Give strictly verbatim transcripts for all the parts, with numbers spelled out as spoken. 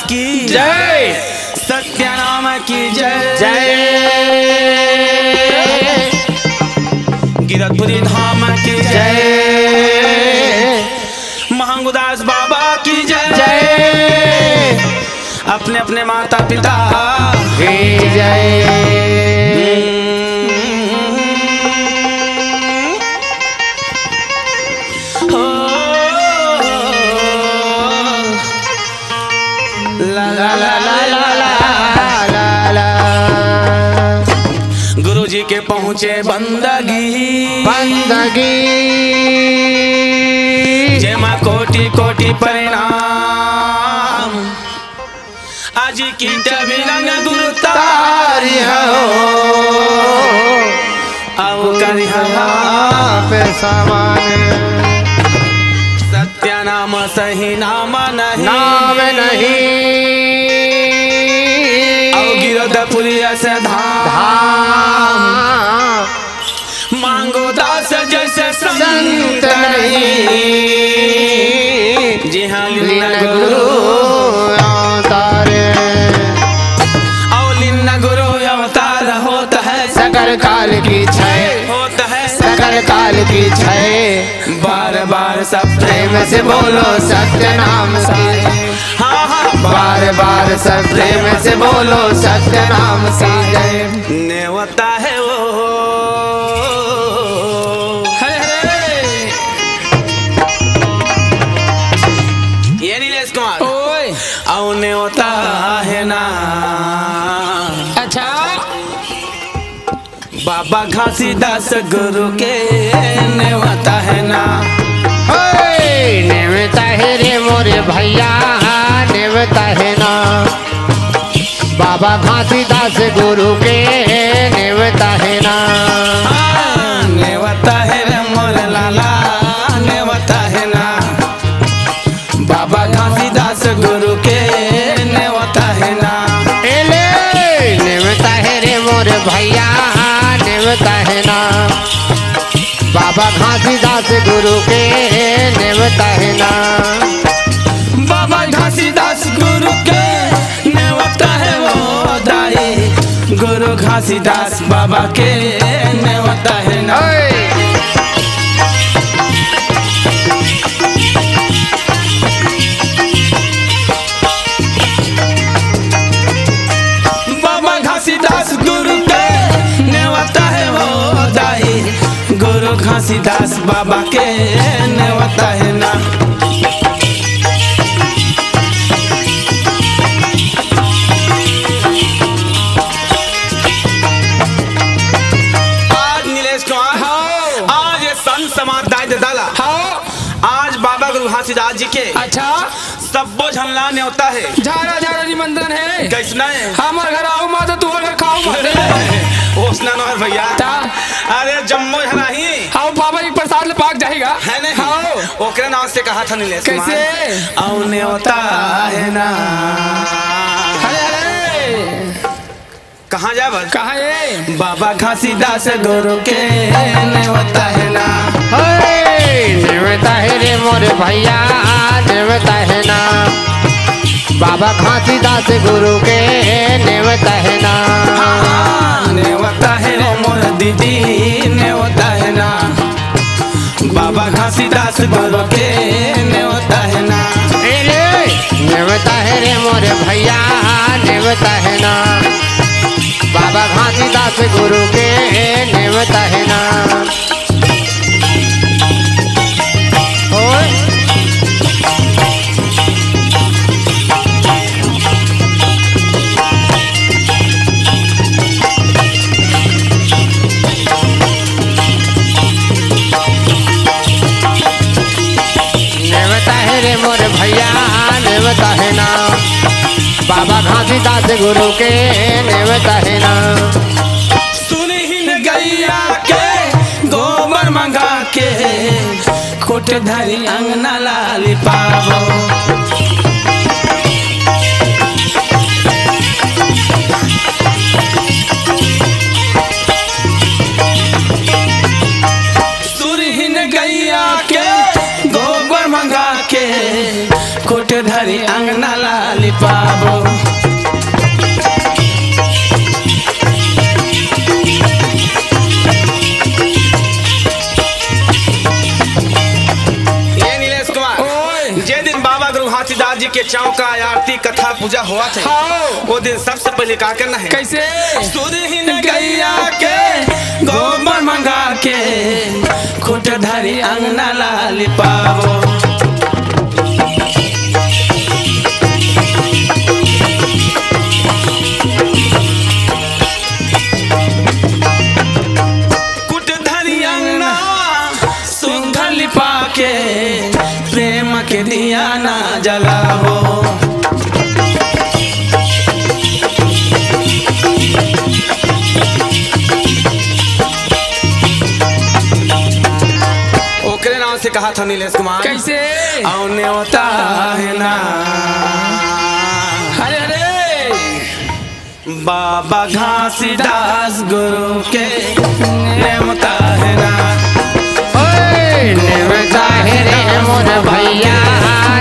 की जय। सत्य नाम की जय। जय। गिरधपुरी धाम की जय। जय। महंगुदास बाबा की जय। जय। अपने अपने माता पिता की जय। हम्म। हो। ला, ला, ला। गुरु जी के पहुँचे बंदगी। बंदगी। जेमा कोटि कोटि प्रणाम। आज की टबिरंग गुरु तारी हो। अउ करिहा पे सामान। सत्य नाम सही नाम नहीं। नाम नहीं। अउ गिरधपुरी अस धाम। धाम। महंगुदास जैसे संत संत नहीं। नहीं। जी हाँ, लीन लीन गुरु गुरु अवतार। अउ लीन गुरु अवतार होता है। सकल काल की छाय। होता है। सकल काल की छाय। बार बार सब प्रेम से बोलो सत्य नाम की। हाँ, हाँ। बार बार सब प्रेम से बोलो सत्य नाम की जय। नेवता है वो। हरे, हरे। ये नीलेश कुमार। ओए। अउ नेवता है ना। अच्छा। बाबा घासीदास गुरु के नेवता है ना। हे, नेवता है रे मोरे भैया, नेवता है ना। बाबा घासीदास गुरु के नेवता है ना। हाँ, नेवता है रे मोरे लाला, नेवता है ना। बाबा घासीदास गुरु के नेवता है ना। एले, नेवता है रे मोर भैया, नेवता है ना। बाबा घासीदास गुरु के नेवता है ना। बाबा घासीदास गुरु के नेवता है वो दाई, गुरु घासीदास बाबा के नेवता है ना। ओए। बाबा घासीदास गुरु के नेवता है वो दाई, गुरु घासीदास बाबा के नेवता है ना। आज नीलेश कुमार, हाँ। आज ये संत समाज दाई ददा ला, हाँ। आज बाबा गुरु घासीदास जी के, अच्छा। सब्बो झन ला नेवता है। झारा झारा निमंत्रण है। कैसना है? हमर घर आऊ मत, तुहर घर खाऊ मत। ओसना नोहर भैया। ता। अरे जम्मो झन आही। हाँ, बाबा जी प्रसाद ले पाक जाही गा। है नहीं? हाँ। ओकरे नाम से कहा था नीलेश कुमार। कैसे? अउ नेवता है ना। अरे, अरे। कहाँ जाबस? कहाँ ए? बाबा घासीदास गुरु के नेवता है ना। हे, नेवता है रे मोर भैया, नेवता है ना। बाबा घासीदास गुरु के नेवता है ना। हाँ, नेवता है रे मोर दीदी, नेवता है ना। बाबा घासीदास गुरु के नेवता है ना। ए ले, नेवता है रे मोर भैया, नेवता है ना। बाबा घासीदास गुरु के नेवता है ना। ओए। नेवता है रे मोर भैया, नेवता है ना। बाबा घासीदास गुरु के नेवता है ना। सुनहिन गैया के गोबर मंगा के, खुट धरी अंगना ला लिपाबो। सुरहिन गैया के गोबर मंगा के, खुट धरी अंगना ला लिपाबो। गुरु घासीदास जी के चौका, आरती, कथा, पूजा होवत हे। हाँ। वो दिन सबसे पहले का करना हे? कैसे? सुरहिन गैया के गोबर मंगा के, खुट धरी अंगना ला लिपावो। खुट धरी अंगना सुंघल पाके, प्रेम के दिया ना जलावो। ओकरे नाम से कहा था नीलेश कुमार। कैसे? औ नेवता हे ना। अरे, अरे। बाबा घासीदास गुरु के नेवता हे ना। ओए, नेवता हे रे मोर भैया,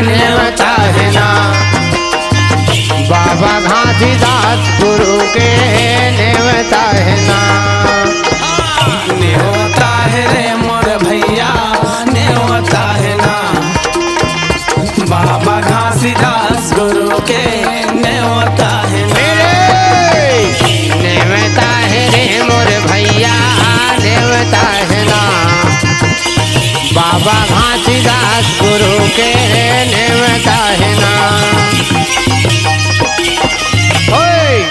नेवता हे ना। बाबा घासीदास गुरु के नेवता हे ना। नेवता हे रे मोर भैया, नेवता हे ना। बाबा घासीदास गुरु के नेवता हे ना। नेवता हे रे मोर भैया, नेवता हे ना। बाबा घासीदास गुरु के नेवता हे ना। ओए!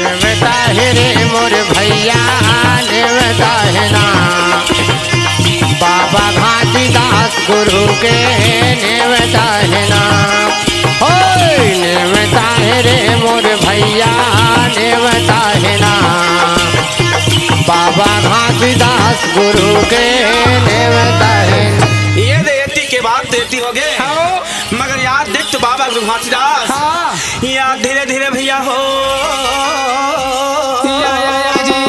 नेवता हे रे मोर भैया, नेवता हे ना। बाबा घासीदास गुरु के नेवता हे ना। होय, नेवता हे रे मोर भैया, नेवता हे ना। बाबा घासीदास गुरु के नेवता हे। ये दे एती के बात तो एती हो गए। हाँ। मगर याद देख तो बाबा गुरु घासीदास। हाँ। याद धीरे धीरे भैया हो। या, या, या जी।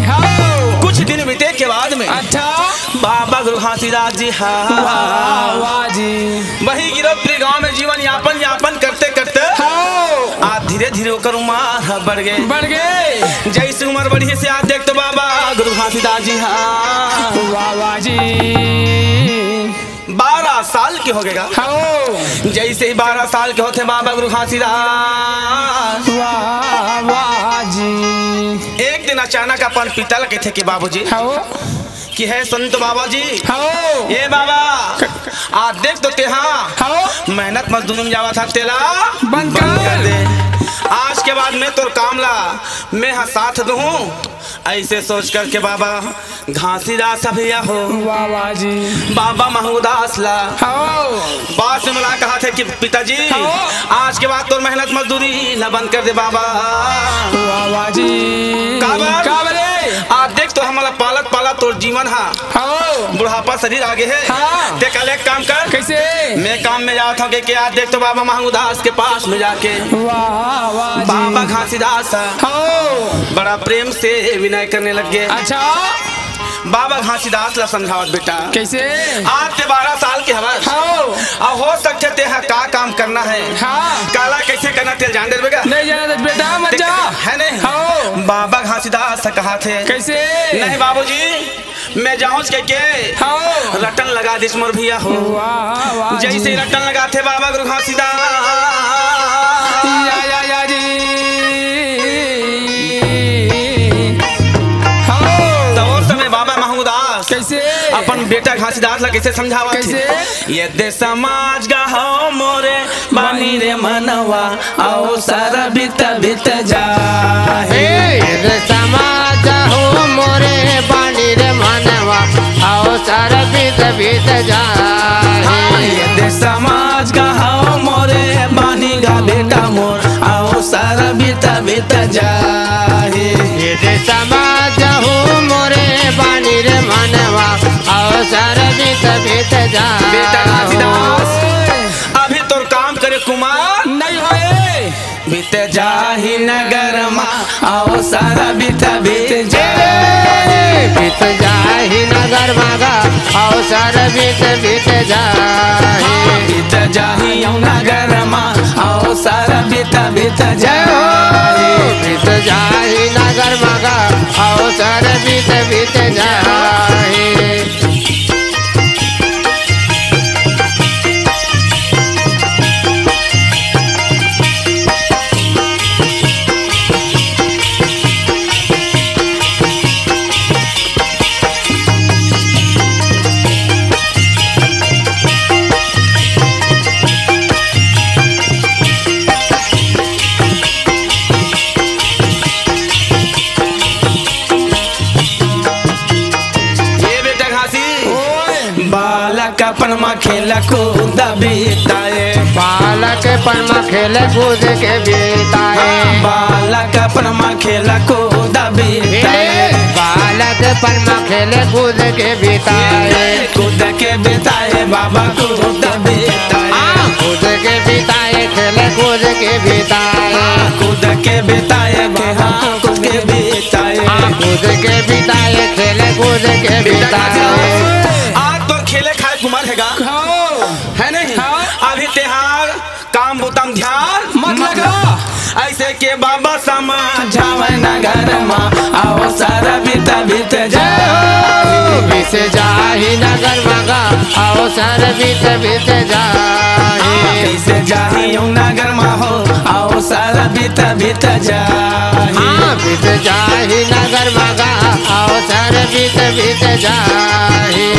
हाँ। कुछ दिन बीते के बाद में अच्छा। बाबा गुरु घासीदास जी, हाँ। वाह, वाह जी। वही गिरफ्तपुरी गांव में जीवन यापन, यापन करते करते हाँ। आज धीरे धीरे ओकर उमर ह बढ़ गए। बढ़ गए। जैसे उमर बढ़ी से आज देख तो बाबा गुरु घासीदास जी, हाँ। वाह, वाह जी। बारह साल के हो गएगा। हाँ। जैसे ही बारह साल के होते बाबा गुरु घासीदास। वाह, वाह जी। एक दिन अचानक अपन पिता ल कहिथे कि बाबूजी, हाँ। कि हे संत बाबा जी, हाँ। ए बाबा, आज देख तो तेहा हाँ। मेहनत मजदूरी में जावा था, तेला बंद कर। बंद कर दे। आज के बाद मैं तोर काम ला, मैं हा साथ दूहूँ। ऐसे सोच करके बाबा घासीदास भैया हो। वाह, वाह जी। बाबा महंगूदास ला। हाँ। बात से मिला कहा थे कि पिताजी, हाँ। आज के बाद तोर मेहनत मजदूरी ला बंद कर दे बाबा। वाह, वाह जी। काबर? काबर रे? आज देख तो हमला पालत पालत तोर जीवन हा। हाँ। बुढ़ापा शरीर आगे है। हाँ। ते कल एक काम कर। कैसे? मैं काम में जात हूँ कि, कि आज देख तो बाबा महंगूदास के पास में जाके वाह, वाह जी। बाबा घासीदास हाँ। बड़ा प्रेम से विनय करने लग गए। अच्छा। बाबा घासीदास ला समझावत बेटा। कैसे? आज ते बारह साल के हवस। हाँ। अब हो सकथे ते हा का काम करना है। हाँ। काला कैसे करना तेल जान दे बेटा। नहीं जाना तो बेटा मत ते जा। है नहीं? हाँ। बाबा घासीदास कहा थे। कैसे? नहीं बाबूजी, मैं जाऊंच के, के हाँ। रटन लगा दिस मोर भैया हो। वाह, वाह जैसे जी। रटन लगाथे बाबा गुरु घासीदास। या, या, या जी। हाँ। तो उस समय बाबा महंगूदास कैसे? अपन बेटा घासीदास ला कैसे समझावत कैसे? हे? ये दे समाज का हो मोरे बानी रे मनवा, अवसर बीत बीत जाहे। हे रे समाज हो मोरे बानी रे मनवा, अवसर बीत बीत जाहे। ये दे समाज का हो मोरे बानी गा बेटा मोर, अवसर बीत बीत जाहे। ये दे समाज हो मोरे बानी रे मनवा, अवसर बीत बीत जाहे। बेटा घासीदास, अभी तोर काम करे कुमार नहीं होए। जाही नगर मा, अवसर बीत बीत जाही। बीत जाही नगर मा गा, अवसर बीत बीत जाही। बीत जाही अउ नगर मा, अवसर बीत बीत जाही। बीत जाही नगर मा गा, अवसर बीत बीत जाही। ए बेटा घासी, ओए। बालकपन म खेल कूद बिताए। बालकपन म खेल कूद के बिताए। हाँ, बालकपन म खेल कूद बिताए। ए, बालकपन म खेल कूद के बिताए। कूद के बिताए बाबा, कूद बिताए। हाँ, कूद के बिताए, खेल कूद के बिताए। हाँ, कूद के बिताए बाबा, कूद के बिताए। हाँ, कूद के बिताए, खेल कूद के बेटा बिताए। आज तोर खेले खाए के उमर हे गा। हाँ। हे नहीं? हाँ। अभी तेहार काम बुता म ध्यान मत मत लगा। लगा। अइसे के बाबा समझावय नगर मा, अवसर बीत बीत जाही। बीत जाही नगर मा गा, अवसर बीत बीत जाही। बीत जाही अउ नगर मा हो, अवसर बीत बीत जाही। हाँ, बीत जाही नगर मा गा, अवसर बीत बीत जाही।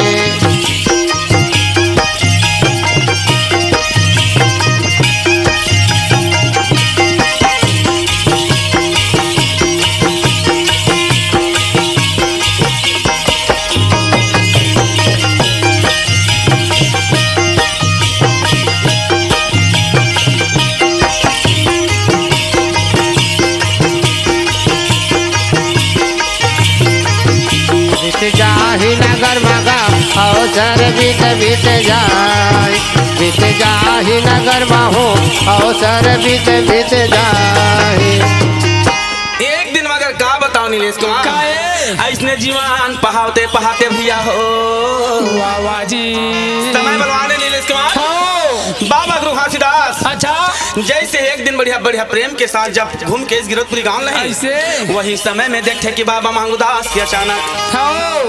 बीत जाही नगर मा गा, अवसर बीत बीत जाही। बीत जाही नगर मा हो, अवसर बीत बीत जाही। एक दिन मगर का बताओ नीलेश कुमार, काहे? अइसने जीवन पहावते पहाते भइया हो। वाह, वाह जी। समय बलवान हे नीलेश कुमार। हाँ। बाबा गुरु घासीदास। अच्छा। जइसे एक दिन बढ़िया बढ़िया प्रेम के साथ जब घूम के इस गिरौदपुरी गांव लही, अइसे? वही समय में देखथे कि बाबा महंगूदास के अचानक हाँ।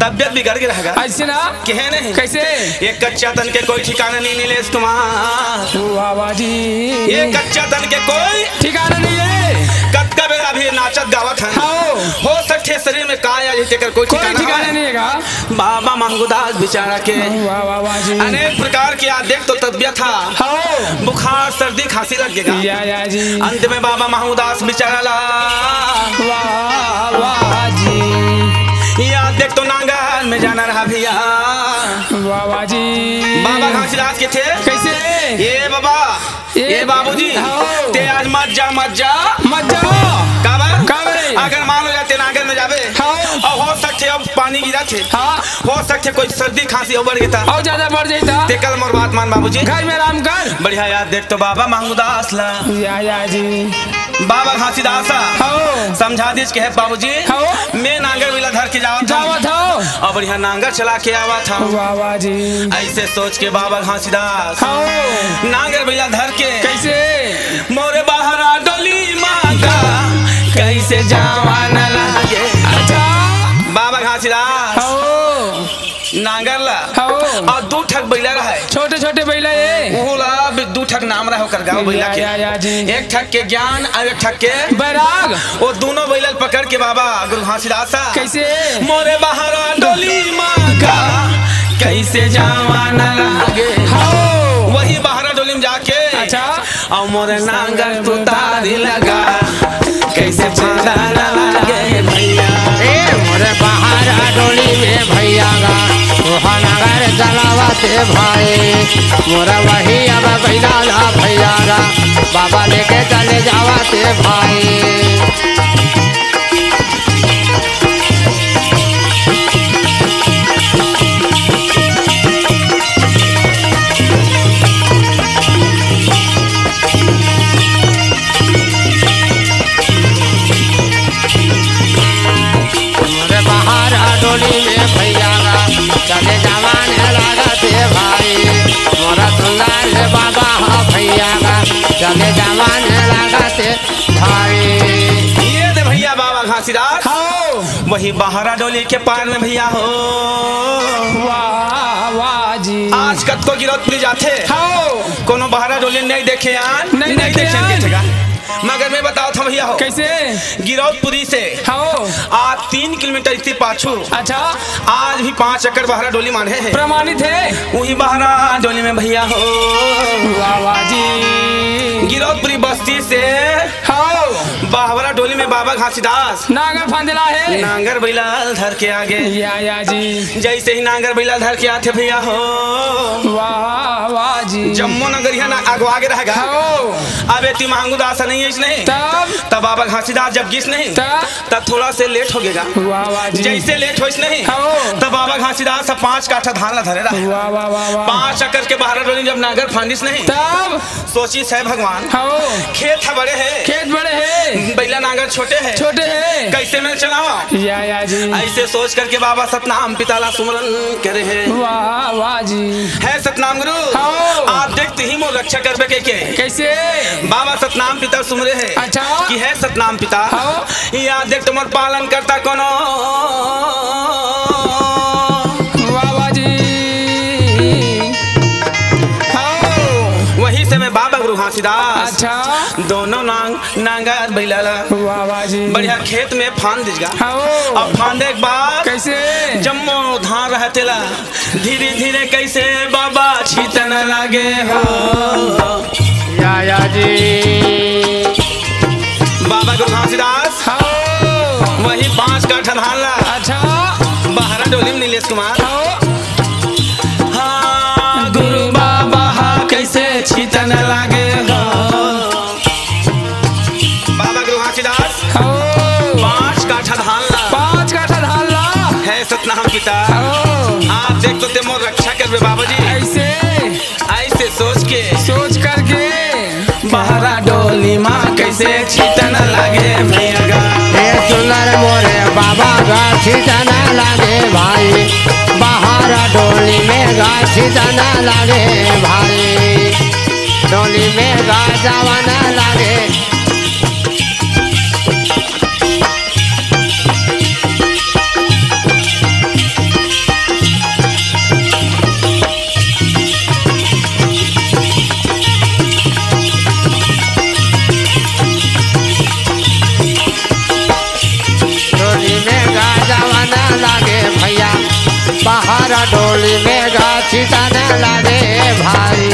तबियत बिगड़ गे रह गा। अइसे ना? कहे नहीं। कइसे? ये कच्चा तन के कोई ठिकाना नहीं नीलेश कुमार। वाह, वाह जी। ये कच्चा तन के कोई ठिकाना नहीं हे। कतका बेर अभी नाचत गावत हन। हाँ। हो सकथे शरीर में का आ जाही तेकर कोई कोई ठिकाना ठिकाना हवय। नहीं हे गा। बाबा महंगूदास बिचारा के वाह, वाह, वाह जी। अनेक प्रकार के, या देख तो तबियत हा। हाँ। बुखार, सर्दी, खांसी लग गे गा। या, या जी। अंत में बाबा महंगूदास बिचारा ला वाह, वाह जी। या देख तो नांगर में जाना रहा भइया। वाह, वाह जी। बाबा घासीदास कथे, कइसे? ए बाबा, ए ए बाबूजी, हाँ। ते आज मत जा, मत जा। मत जा। काबर? काबर? अगर मान लो जा ते नांगर में जाबे, हाँ। अउ हो सकथे अउ पानी गिरत हे, हाँ। हो सकथे कोई सर्दी खांसी अउ बढ़ गे ता। अउ जादा बढ़ जाही ता। तेकर मोर बात मान बाबूजी। घर में आराम कर। बढ़िया यार, देख तो बाबा महंगूदास ला। या, या जी। बाबा घासीदास हा। हाँ। समझा दिस कहे बाबूजी। हाँ। मैं नांगर बइला धर के जावत हंव। जावत हंव। अउ बढ़िया नांगर चला के आवत हंव। वाह, वाह जी। अइसे सोच के बाबा घासीदास हाँ। नांगर बइला धर के कइसे? मोरे बहरा डोली मा गा, कइसे जावा न लागे। अच्छा। बाबा घासीदास हाँ। नांगर ला हाँ। अउ दू ठक बइला रहय। छोटे छोटे बइला ए। ओला भी दू ठक नाम रहय ओकर गाँव बइला के। या, या जी। एक ठक के ज्ञान अउ एक ठक के बैराग। ओ दूनों बइला ल पकड़ के बाबा गुरु घासीदास हा कइसे? मोरे बहरा डोली मा गा, कइसे जावा न लागे। हाँ। वही बहरा डोली में जाके अच्छा। अउ मोरे नांगर तुतारी लगा, कइसे फांदा न लागे भइया। ए मोरे बहरा डोली में भइया गा, तोहा नांगर चलावत हे भाई। मोरा वही अब बइला ला भइया गा, बाबा लेके चले जावत हे भाई। सुंदर हे बाबा हो भैया गा, चले जवान लागत हे भाई। ये दे भैया बाबा घासीदास। हाँ। वही बहरा डोली के पार में भैया हो। वाह, वाह जी। आज कतको गिरौदपुरी जाथे। हाँ। कोनो बहरा डोली नहीं देखे यार। नहीं नहीं देखे देखे यार। यार। मगर मैं बतावत हँव भैया हो। कैसे? गिरौदपुरी से हाँ। आज तीन किलोमीटर इतनी पाछू। अच्छा। आज भी पाँच एकड़ बहरा डोली माने हे। प्रमाणित हे। वही बहरा डोली में भैया हो। वाह, वाह जी। गिरौदपुरी बस्ती से हाँ। बहरा डोली में बाबा घासीदास नांगर फांदे ला हे। नांगर बैला ल धर के आगे। या, या जी। जैसे ही नांगर बैला ल धर के आथे भैया हो। वाह, वाह जी। जम्मो नगरिहा ना अगवा के रह गा। हाँ। अब एती मांगू दास नहीं हे, इसने। तब? तब बाबा घासीदास जब गिस नहीं, तब? तब थोड़ा से लेट हो गेगा। वाह, वाह जी। जैसे लेट होइस नहीं, हाँ। तब बाबा घासीदास ह पाँच काठा धान ला धरे रहा। वाह, वाह, वाह, वाह। पाँच एकड़ के बहरा डोली जब नांगर फांदिस नहीं, तब? सोचिस हे भगवान, हाँ। खेत ह बड़े हे। खेत बड़े हे। बैला नांगर छोटे हे। छोटे हे। कैसे मैं चलावा? या, या जी। ऐसे सोच करके बाबा सतनाम पिता ला सुमरन करे हे। वाह, वाह जी। हे सतनाम गुरु, हाँ। आप देखते ही मोर रक्षा करबे के, के। कैसे? बाबा सतनाम पिता सुमरे हे। अच्छा। कि हे सतनाम पिता, हाँ। या देख तुम्हार पालन करता कोनो। वाह, वाह जी। हाँ। वही समय बाबा गुरु घासीदास अच्छा। दोनों नांग, नांगर बैला ला वाह, वाह जी। बढ़िया खेत में फांद दिस गा। हाँ। अब फांदे के बाद कैसे? जम्मो धान रहा तेला धीरे धीरे कैसे बाबा छीतन लागे हो। या, या जी। बाबा गुरु घासीदास। हाँ। वही पाँच काठा धान ला। अच्छा। बहरा डोली में नीलेश कुमार। हाँ। हाँ, गुरु बाबा हा कैसे छीतन लागे हो। बाबा गुरु घासीदास। हाँ। पाँच काठा धान ला। पाँच काठा धान ला। हे सतनाम पिता। हाँ। आप देख तो ते मोर रक्षा करबे बाबा जी। ऐसे। ऐसे सोच के। सोच करके। बहरा डोली मा कैसे छीतन लागे भैया गा। हे सुंदर मोरे बाबा गा छीतन लागे भाई। बहरा डोली में गा छीतन लागे भाई। डोली में गा जवान लागे। डोली में गा जवान लागे भैया, बहरा डोली में गा छीतन लागे भाई।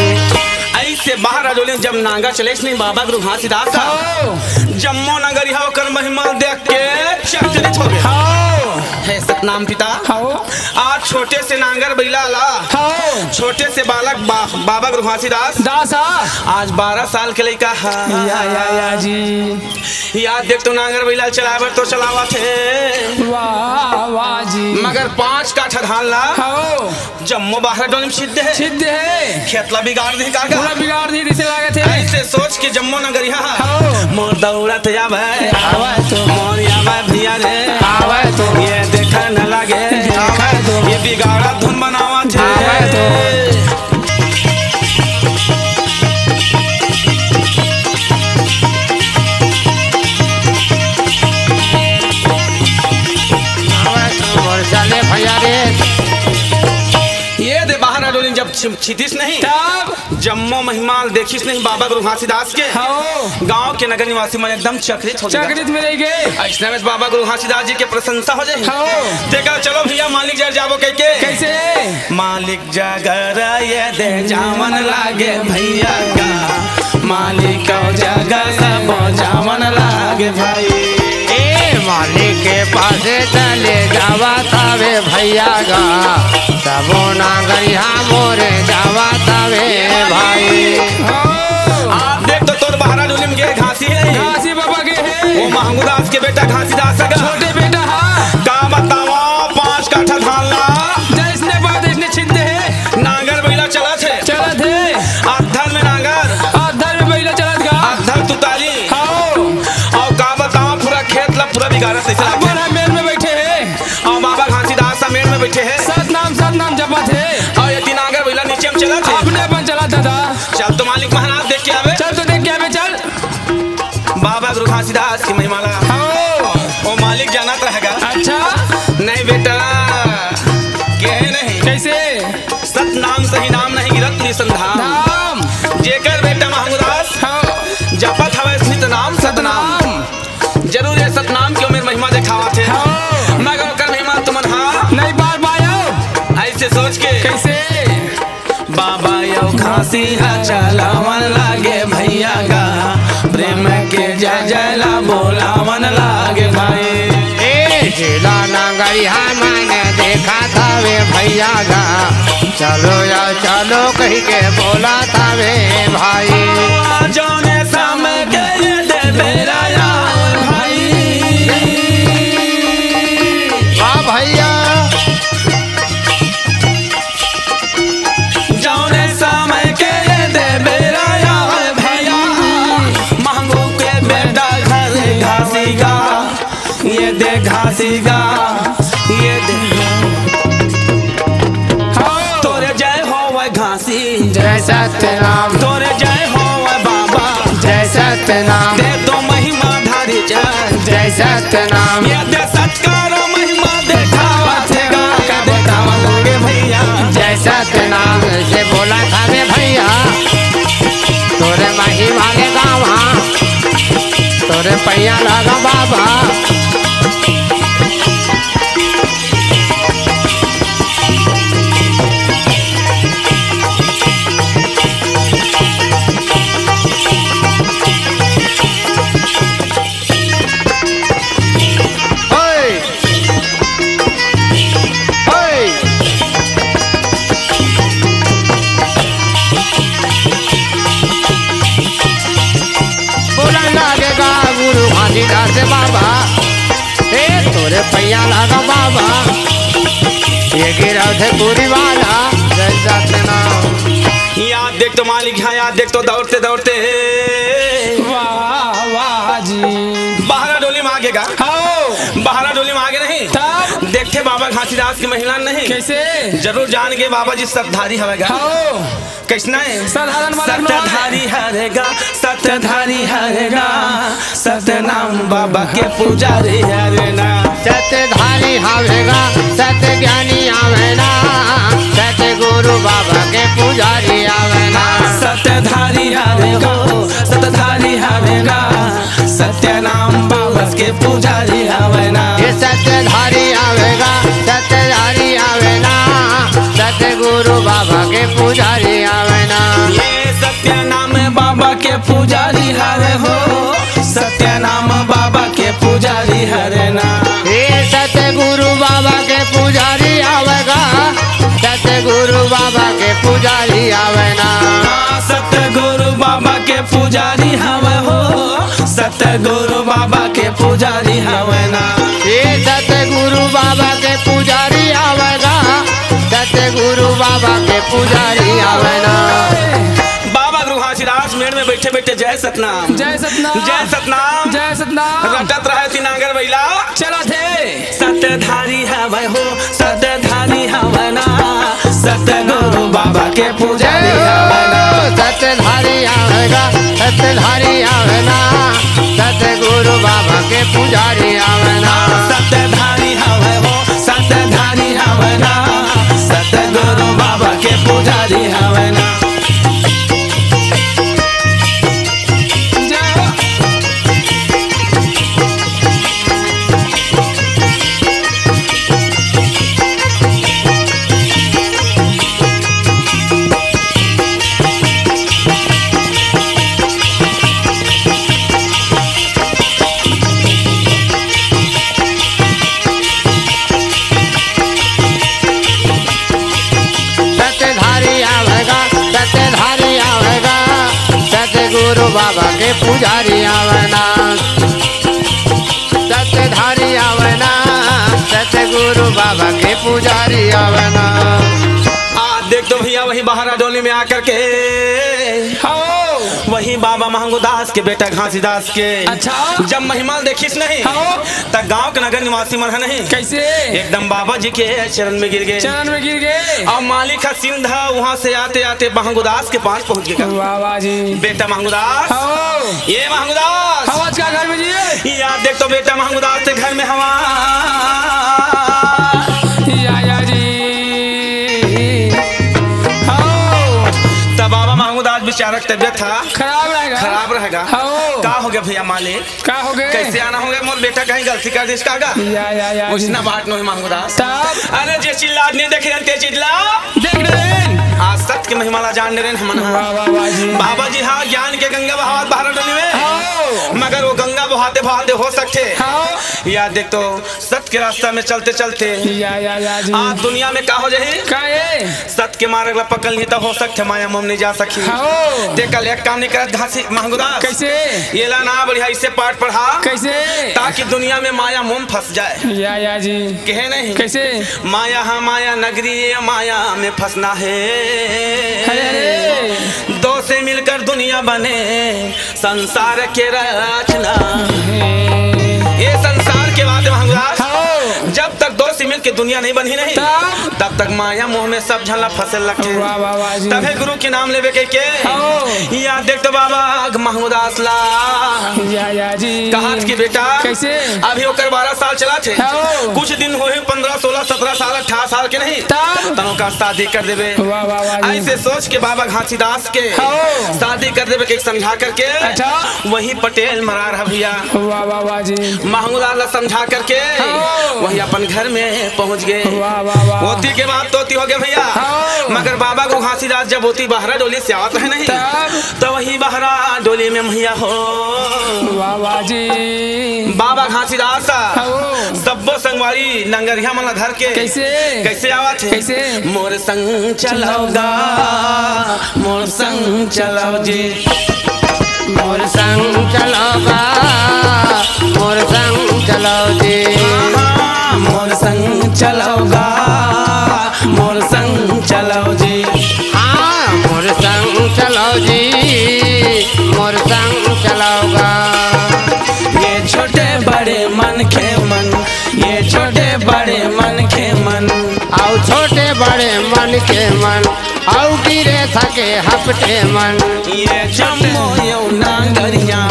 ऐसे बहरा डोली में जब नांगर चलेस नहीं बाबा गुरु घासीदास, हाँ। जम्मो नगरिहा ओकर महिमा देख के चकित हो गे। हाँ। हे सतनाम पिता, हाँ। आज छोटे से नांगर बैला ला, हाँ। छोटे से बालक बा-, बाबा गुरु घासीदास, दास, हाँ। आज बारह साल के लइका हा। या, या, या जी। या देख तो नांगर बैला चलाए बर तो चलावत हे। वाह, वाह जी। मगर पाँच काठा धान ला, हाँ। जम्मो बहरा डोली में छित दे हे। छित दे हे। खेत ला बिगाड़ दिही का गा। पूरा बिगाड़ दिही जैसे लागत हे। ऐसे सोच के जम्मो नगरिहा। हाँ। मोर दौड़त आवे। आवे तो। मोर आवे भैया रे। आवे तो। ये देखन लागे। देखा तो। ये बिगाड़ा धुन बनावत हे। आवे तो। आवे तो मोर चले भैया रे। ये दे बहरा डोली जब छिम-, छितिस नहीं। तब? जम्मो महिमा ल देखिस नहीं बाबा गुरु घासीदास के। हाँ। गांव के नगर निवासी मन एकदम चकित हो गे। चकित में रह गे। अइसने में बाबा गुरु घासीदास जी के प्रशंसा हो जाए। हाँ। देखा, चलो भैया, मालिक जर जाबो कह के। कैसे? मालिक जगर ये दे जावन लागे भैया गा, मालिक जगर सब जावन लागे भाई। ए मालिक के पासे चले जावा तावे भैया गा, सबो नांगरिया मोरे जावा तावे भाई। हाँ। आप देख तो तोर बहरा डोली में गे घासी हे। घासी बाबा गे हे। वो महंगू दास के बेटा घासीदास हे गा। छोटे बेटा हा। का बतावा, पाँच काठा धान ला। जैसने बात इसने छिंदे हे। नांगर बैला चलत हे। चलत हे। अद्धर में नांगर। अद्धर में बैला चलत गा। अद्धर तुतारी। हाँ। अउ का बतावा, पूरा खेत ला पूरा बिगाड़त हे। अपन ह मेड़ में बैठे हे। अउ बाबा घासीदास ह मेड़ में बैठे हे। सतनाम, सतनाम जपत हे। अउ ये तीन नांगर बैला नीचे में चलत हे। अपने अपन चलत हे। बाबा गुरु घासीदास के महिमा ला। हाँ। ओ मालिक जानत रहेगा। अच्छा। नहीं बेटा, कहे नहीं। कैसे? सतनाम सही नाम नहीं गिरत निसंधाम। धाम। जेकर बेटा महंगुदास हाँ। जपत हवै नित नाम सतनाम। सतनाम। जरूर ये सतनाम के ओमेर महिमा देखावत हे। हाँ। मगर ओकर महिमा तुमन हा नहीं पार पायो। ऐसे सोच के। कैसे? बाबा यो घासी हा चलावन लागे भैया गा, प्रेम के जय जय ला बोलावन लागे भाई। ए, झूला नांगरिया मन देखत हवे भैया गा, चलो या चलो कहि के बोलत हवे भाई। जौने शाम के ये दे बेरा यार भाई। वाह भैया। जौने समय के ये दे बेरा यार भैया, महंगू के बेटा घर घासी गा, ये दे घासी गा, ये दे। हाँ। तोरे जय होवे घासी। जय सत्यनाम। तोरे जय होवे बाबा। जय सत्यनाम। दे दो महिमा धारी जय। जय सत्यनाम। ये दे सत्कारो महिमा देखावत हे गा, का देखावा लागे भैया। जय सत्यनाम से बोलत हवे भैया, तोरे महिमा ले गावा, तोरे पैया लागा बाबा। ओए! ओए! बोलन लागेगा गुरु घासीदास बाबा, ए तोरे पैया लागा बाबा, ये गिरौधपुरी वाला जय सत्यनाम। याद देख तो मालिक, हाँ, याद देख तो दौड़ते दौड़ते। वाह, वाह जी। बहरा डोली में आगे गा। हाँ। बहरा डोली में आगे नहीं। तब? देखते बाबा घासीदास की महिमा नहीं। कैसे? जरूर जान के बाबा जी सतधारी हवे गा। हाँ। कैसना है? साधारण वाला नोट। सतधारी हरे गा, सतधारी हरे गा। सतनाम बाबा के पुजारी हरे ना। सतधारी हवे गा, सत ज्ञानी आवे ना, सतगुरु बाबा के पुजारी आवे ना। सतधारी हवे गो, सतधारी हवे गा, सत्यनाम बाबा के पुजारी हवे ना। ये सतधारी आवे गा, सतधारी आवे ना, सतगुरु बाबा के पुजारी आवे ना। ये सत्यनाम बाबा के पुजारी हरे हो, सत्यनाम बाबा के पुजारी हरे ना। हे सतगुरु बाबा के पुजारी आवेगा, सतगुरु बाबा के पुजारी आवे ना। हाँ, सतगुरु बाबा के पुजारी हवे हो, सतगुरु बाबा के पुजारी हवे ना। हे सतगुरु बाबा के पुजारी आवेगा, सतगुरु बाबा के पुजारी आवे ना। बाबा गुरु घासीदास मेड़ में बैठे बैठे जय सतनाम। जय सतनाम। जय सतनाम। जय सतनाम। रटत रहे ती नांगर बैला। चला थे। सतधारी हवे हो, सतधारी हवे ना। सतगुरु बाबा के पुजारी हवे ना। सतधारी आवेगा, सतधारी आवे ना। सतगुरु बाबा के पुजारी आवे ना। सतधारी हवे हो, सतधारी हवे ना। सतगुरु बाबा के पुजारी हवे ना। सतधारी आवेगा, सतधारी आवेगा, सतगुरु बाबा के पुजारी आवे ना। सतधारी आवे ना, सतगुरु बाबा के पुजारी आवे ना। आ, देख तो भैया, वही बहरा डोली में आकर के, हाँ। वही बाबा महंगू दास के बेटा घासीदास के अच्छा। जब महिमा ल देखिस नहीं, हाँ। त गांव के नगर निवासी मन ह नहीं, कैसे? एकदम बाबा जी के चरण में गिर गे। चरण में गिर गे। अउ मालिक ह सीधा उहां से आते आते महंगू दास के पास पहुंच गे। वाह, वाह जी। बेटा महंगू दास। हाँ। ये महंगू दास। हाँ, आज का घर में जी? यार देख तो बेटा महंगू दास के घर में हवा। या, या जी। हाँ। तब बाबा महंगू दास बेचारा के तबीयत था खराब रहेगा। खराब रहेगा। हाँ। का हो गया भैया मालिक? का हो गए? कैसे आना हो गए? मोर बेटा कहीं गलती कर दिस का गा? या, या, या जी। उसना बात नहीं महंगू दास। तब? अरे जे चिल्ला नहीं देखे रहते चिल्ला। देख रहे हैं। आज सत्य के महिमा ला जान रहे हैं हमन। वाह, वाह, वाह जी। बाबा जी हाँ ज्ञान के गंगा बहावत बाहर डोली में। हाँ। मगर वो गंगा बहाते बहाते हो सकते। हाँ। या देख तो सत्य के रास्ता में चलते चलते या, या, या जी। आज दुनिया में का हो जाही? का ए? सत्य के मार्ग ला पकड़ ली त हो सकथे माया मोह में नहीं जा सकी। हाँ। ते कल एक काम नहीं करत घासी महंगू दास। कैसे? ये ला ना बढ़िया इसे पाठ पढ़ा। कैसे? ताकि दुनिया में माया मोह में फंस जाए। या, या जी। कहे नहीं? कैसे? माया हा माया नगरी ये माया में फंसना है। अरे, अरे। दो से मिलकर दुनिया बने संसार के रचना। ये संसार के बात है महंगू दास। हाँ। जब तक दो से मिल के दुनिया नहीं बनी नहीं, तब? तब तक माया मोह में सब झन ला फंसे लगथे। वाह, वाह, वाह जी। तभे गुरु के नाम लेवे के, के? हाँ। या देख तो बाबा महंगू दास ला। या, या जी। कहत कि बेटा, कैसे? अभी ओकर बारह साल चला थे। हाँ। कुछ दिन होही पन्द्रह, सोलह, सत्रह साल, अठारह साल के नहीं। तब? तब ओकर शादी कर देबे। वाह, वाह, वाह जी। ऐसे सोच के बाबा घासीदास के हाँ। शादी कर देबे के समझा करके अच्छा। वही पटेल मरार ह भैया। वाह, वाह, वाह जी। महंगू दास ला समझा करके हाँ। वही अपन घर में पहुंच गए। वाह, वाह, वाह। ओती के बाद तोती हो गए भैया। हाँ। मगर बाबा को घासीदास जब ओती बहरा डोली से आवत रहे नहीं, तब? तो वही बहरा डोली में भैया हो। वाह, वाह जी। बाबा घासीदास हाँ। सब्बो संगवारी नंगरिया मन ला धर के कैसे? कैसे आवत हे? कैसे? मोर संग चलव गा, मोर संग चलव जी। मोर संग चलव गा, मोर संग चलव जी। हाँ, मोर संग चलव गा, मोर संग चलव जी। हाँ, मोर संग चलव जी, मोर संग चलव गा। ये छोटे बड़े मनखे मन, ये छोटे बड़े मनखे मन। अउ छोटे बड़े मनखे मन, अउ गिरे थके हपटे मन। ये जम्मो यो नांगरिया,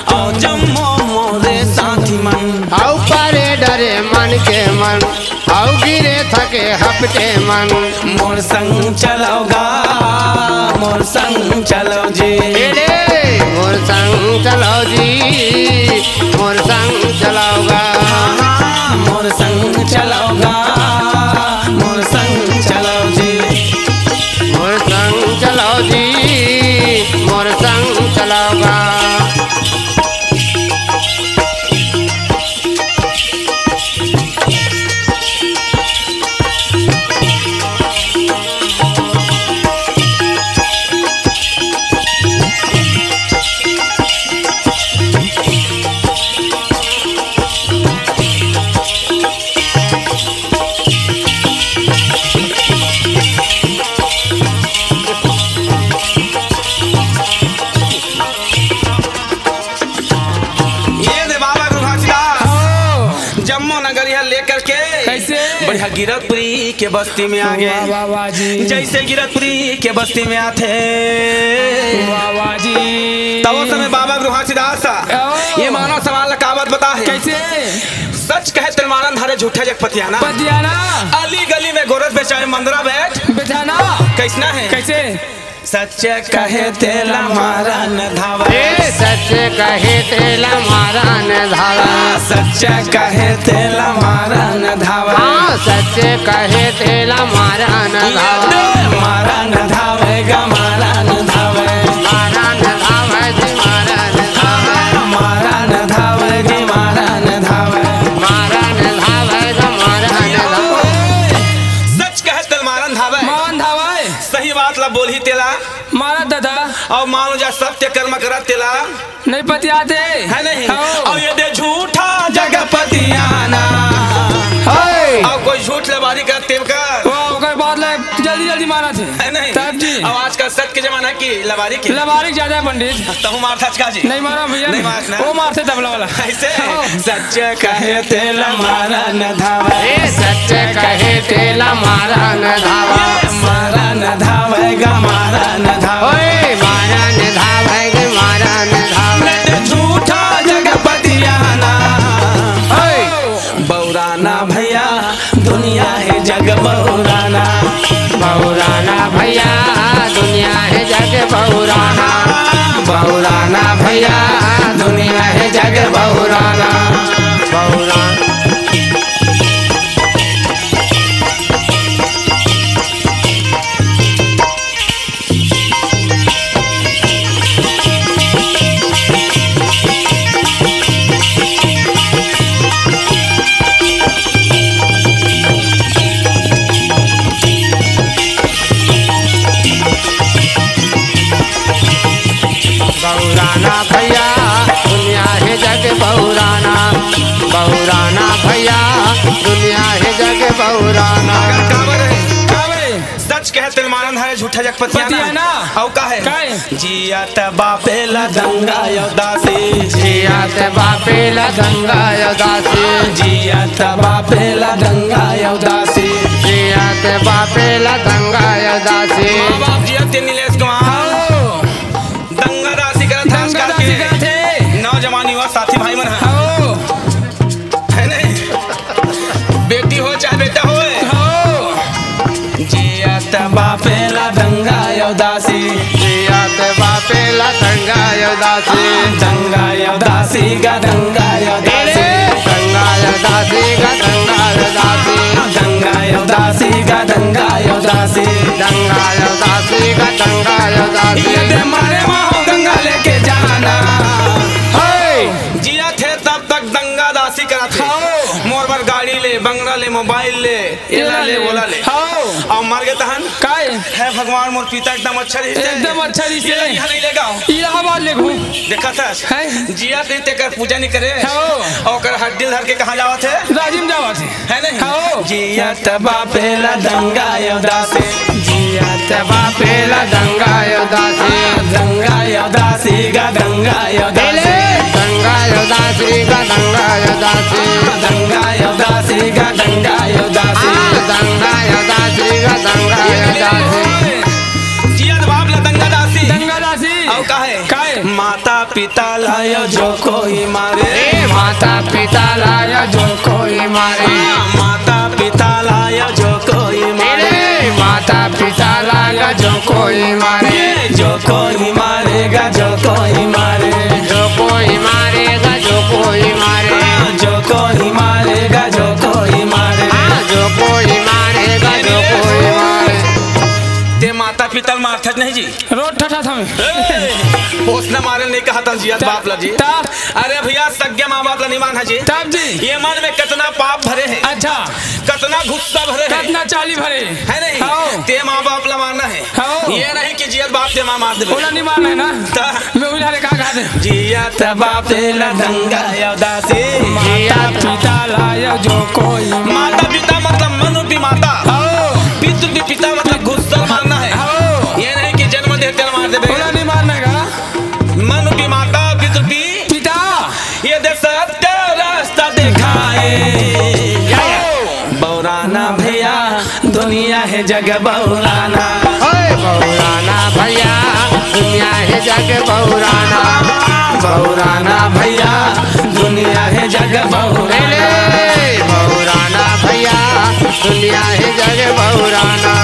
अउ जम्मो मोरे साथी मन। अउ परे डरे मनखे मन, अउ गिरे थके हपटे मन। मोर संग चलव गा, मोर संग चलव जी। ए रे, मोर संग चलव जी, मोर संग चलव गा। हाँ, मोर संग चलव गा, मोर संग चलव जी। मोर संग चलव जी, मोर संग चलव गा। ये दे बाबा गुरु घासीदास। हाँ। जम्मो नगरिया लेकर के कैसे? बढ़िया गिरतपुरी के बस्ती में आ गए। वाह, वाह, वाह जी। जैसे गिरतपुरी के बस्ती में आथे। वाह, वाह जी। तब उस समय बाबा गुरु घासीदास ओ। ये मानव समाज ला का बात बता है। कैसे? सच कहे तेल मारन धावे झूठे जग पतियाना। पतियाना। अली गली में गोरस बेचाए मंदरा बैठ। बेचाना। कैसना है? कैसे? सच कहे तेला मारन धावे। ए, सच कहे तेला मारन धावे। सच कहे तेला मारन धावे। हाँ, सच कहे तेला मारन धावे। मारन धावे गा, मारन धावे। मारन धावे जी, मारन धावे। मारन धावे जी, मारन धावे। मारन धावे गा, मारन धावे। सच कहे तेला मारन धावे। मारन धावे। सही बात ला बोलही तेला। मारा दादा। अउ मान लो जा सत्य कर्म करत तेला। नहीं पतियाते। है नहीं? हाँ। अउ ये दे झूठा जगपतियाना। हाय। अउ कोई झूठ ले बारी करत तेल कर। वाह, ओकर बाद ले जल्दी जल्दी मारा थे। है नहीं? तब जी। अब आजकल सत के जमाना की लबारी के। लबारी ज्यादा है पंडित। तहूँ मारथस का जी? नहीं मारा भैया। नहीं मारस ना? वो मारथे तबला वाला। ऐसे? हाँ। सच कहे तेला मारा न धावा। ए, सच कहे तेला मारा न धावा। मारा न धावे गा, मारा न धावा। ओए, मारा न धावे गा, मारा न धावा। नहीं तो झूठा जगपतियाना। ओए। बौराना भैया, दुनिया हे जग बौराना। बौराना भैया, दुनिया हे जग बौराना। बौराना भैया, दुनिया हे जग बौराना। बौराना। बौराना भैया, दुनिया हे जग बौराना। बौराना भैया, दुनिया हे जग बौराना। काबर हे? काबर हे? सच कहे तेला मारा न धावा, झूठा जगपतियाना। पतियाना। अउ का हे? का हे? जियत बापे ला दंगा अउ दासी। जियत बापे ला दंगा अउ दासी। जियत बापे ला दंगा अउ दासी। जियत बापे ला दंगा अउ दासी। माँ बाप जियत हे नीलेश कुमार। हाँ। दंगा दासी करत हे दंगा आजकल दासी के करत हे। नौजवान युवा साथी भाई मन ह। हाँ। है नहीं? बेटी हो चाहे बेटा होय। हो। जियत बापे ला दंगा अउ दासी। जियत बापे ला दंगा अउ दासी। दंगा अउ दासी गा दंगा अउ दासी। दंगा अउ दासी गा दंगा अउ दासी। दंगा अउ दासी गा दंगा अउ दासी। दंगा अउ दासी गा दंगा अउ दासी। ये दे मारे माँ हो गंगा लेके जाना। हे। जियत हे तब तक दंगा दासी करत हे। हाँ। मोर बर गाड़ी ले, बंगला ले, मोबाइल ले, एला ले, ओला ले। हाँ। अउ मर गे तहन? काय? हे भगवान, मोर पिता एकदम अच्छा रहिस हे। एकदम अच्छा रहिस हे। एला इहाँ नहीं लेगव। इलाहाबाद लेगहूँ। देखत हस? हैं? जियत हे तेकर पूजा नहीं करे। हाँ। अउ ओकर हड्डी ल धर के कहाँ जावत हे? राजिम जावत हे। है नहीं? हाँ। जियत बापे ला दंगा अउ दासी। जियत बापे ला दंगा अउ दासी। दंगा अउ दासी गा दंगा अउ दासी। दंगा अउ दासी गा दंगा अउ दासी। दंगा अउ दासी गा दंगा अउ दासी। हाँ, दंगा अउ दासी गा दंगा अउ दासी। जियत बाप ला दंगा दासी। दंगा दासी। अउ का हे? काय? माता पिता ला अउ जो कोई मारे। ए, माता पिता ला अउ जो कोई मारे। हाँ, माता पिता ला अउ जो कोई मारे। ए, माता पिता ला अउ जो कोई मारे। ए, जो कोई मारेगा, जो कोई मारे। जो कोई मारेगा, जो कोई मारे। हाँ, जो कोई मारेगा, जो कोई मारे। हाँ, जो कोई मारेगा, जो कोई मारे। ते माता पिता ल मारथस नहीं जी? रोज ठठा था मैं। ए, ओसना मारे नहीं कहत हन जियत तब, बाप ला जी। तब। अरे भैया, सग्गे माँ बाप ला नहीं मानहा जी। तब जी। ये मन में कतना पाप भरे हे। अच्छा। कतना गुस्सा भरे हे। कतना चाली भरे। है नहीं? हाँ। ते माँ बाप ला मारना हे। हाँ। ये नहीं कि जियत बाप ते माँ मार देबे। ओला नहीं मारना हे ना। त मैं उधारे का कहा दे। जियत बाप ला दंगा अउ दासी। माता पिता ला अउ जो कोई माता पिता मतलब मनु पिता। हाँ। पितु पिता मतलब गुस्सा मारना हे। हाँ। ये नहीं कि जन्म दे तेला मार देबे। ओला नहीं मारना हे का? मनु पिता, पितु पि-, पिता। ये दे सत्य रास्ता दिखाए। या, या। बौराना भैया, दुनिया हे जग बौराना। ओए बौराना भैया, दुनिया हे जग बौराना। बौराना भैया, दुनिया हे जग बौराना। ए, बौराना भैया, दुनिया हे जग बौराना।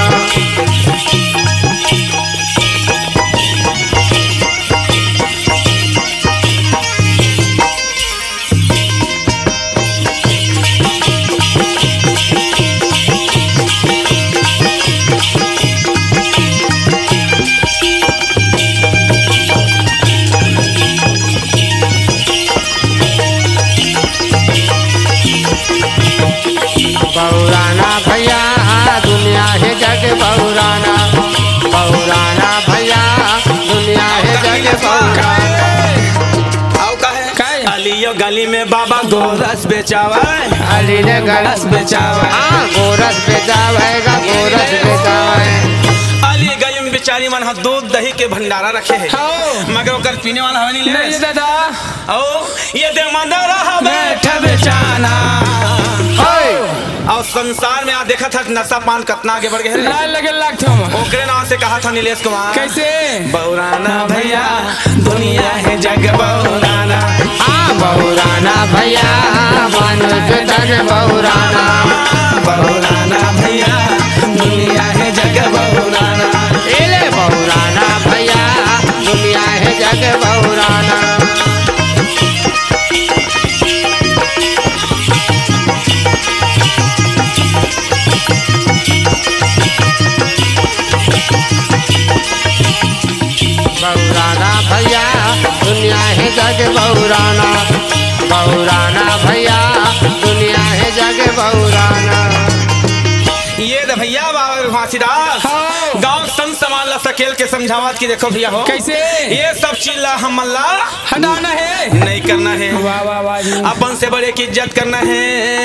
बौराना भैया, दुनिया हे जग बौराना। बौराना भैया, दुनिया हे जग बौराना। अउ का हे? काय? अलियो गली में बाबा गोरस बेचावे। अली ने गरस बेचावे। हाँ, गोरस बेचावे गा, गोरस बेचावे। काली गली में बेचारी मन ह दूध दही के भंडारा रखे हे, हाँ। मगर ओकर पीने वाला हवे नहीं ले। नहीं दादा। अउ ये दे मंदरा हवे बैठा बेचाना। हाय। अउ संसार में आ देखत हस नशा पान कतना आगे बढ़ गए हे। लाल लगे लागथे ओमा। ओकरे नाम से कहा था नीलेश कुमार। कैसे? बौराना भैया, दुनिया हे जग बौराना। हाँ, बौराना भैया, मनुष्य तन बौराना। बौराना भैया, दुनिया हे जग बौराना। एले बौराना भैया, दुनिया हे जग बौराना। बौराना भैया, दुनिया हे जग बौराना। बौराना भैया, दुनिया हे जग बौराना। ये दे भैया बाबा घासीदास, हाँ। गांव संत समाज ला सकेल के समझावत कि देखो भैया हो, कैसे? ये सब चीज ला हमन ला हटाना हे। नहीं करना हे। वाह, वाह, वाह जी। अपन से बड़े की इज्जत करना हे।